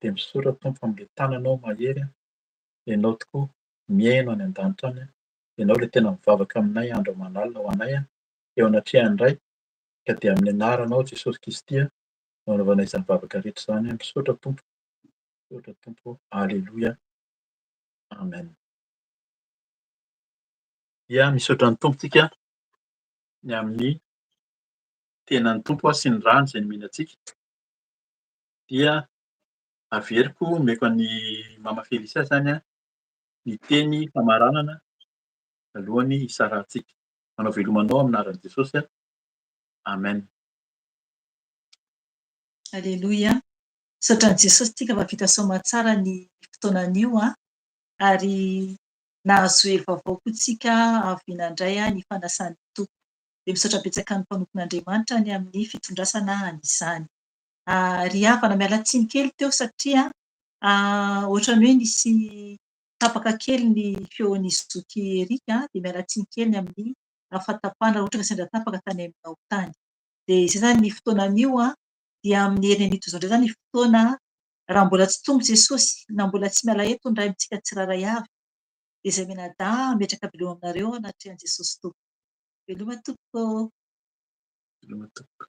Dia misaotra Tompo amin'ilay tananao mahery, Ianao tokoa mihaino any an-danitra any, Ianao ilay tena mivavaka aminay andro aman'alina ho anay eo anatrehan'ny Ray, ka dia amin'ny anaranao Jesosy Kristy no anaovanay izany vavaka rehetra izany. Misaotra Tompo, misaotra Tompo, Aleloia, Amen. Dia misaotra ny Tompo tsika ny amin'ny tenan'ny Tompo sy ny rany izay nomeny antsika. Dia averiko omeko an'i Mama Felicia izany ny teny famaranana alohan'ny hisarahantsika. Manao veloma anao amin'ny anaran'i Jesosy. Amen. Aleloia. Misaotra an'i Jesosy tsika fa vita soamantsara ny fotoana anio ary nahazo hery vaovao koa tsika avy nandray ny fanasan'ny Tompo. Dia misaotra betsaka ny mpanompon'Andriamanitra ny amin'ny fitondrasana an'izany. Ry havana miala tsiny kely teo satria ohatran'ny hoe nisy tapaka kely ny feon'i Zoky Eric dia miala tsiny kely ny amin'ny fahatapahana raha ohatra ka sendra tapaka tany aminao tany. Dia izay izany ny fotoana anio dia amin'ny heriny anio toy izao indray izany ny fotoana raha mbola tsy tonga Jesosy na mbola tsy miala eto ny Ray amintsika tsirairay avy dia izay mianadahy hametraka veloma aminareo anatrehan'i Jesosy Tompo. Veloma tompoko. Veloma tompoko.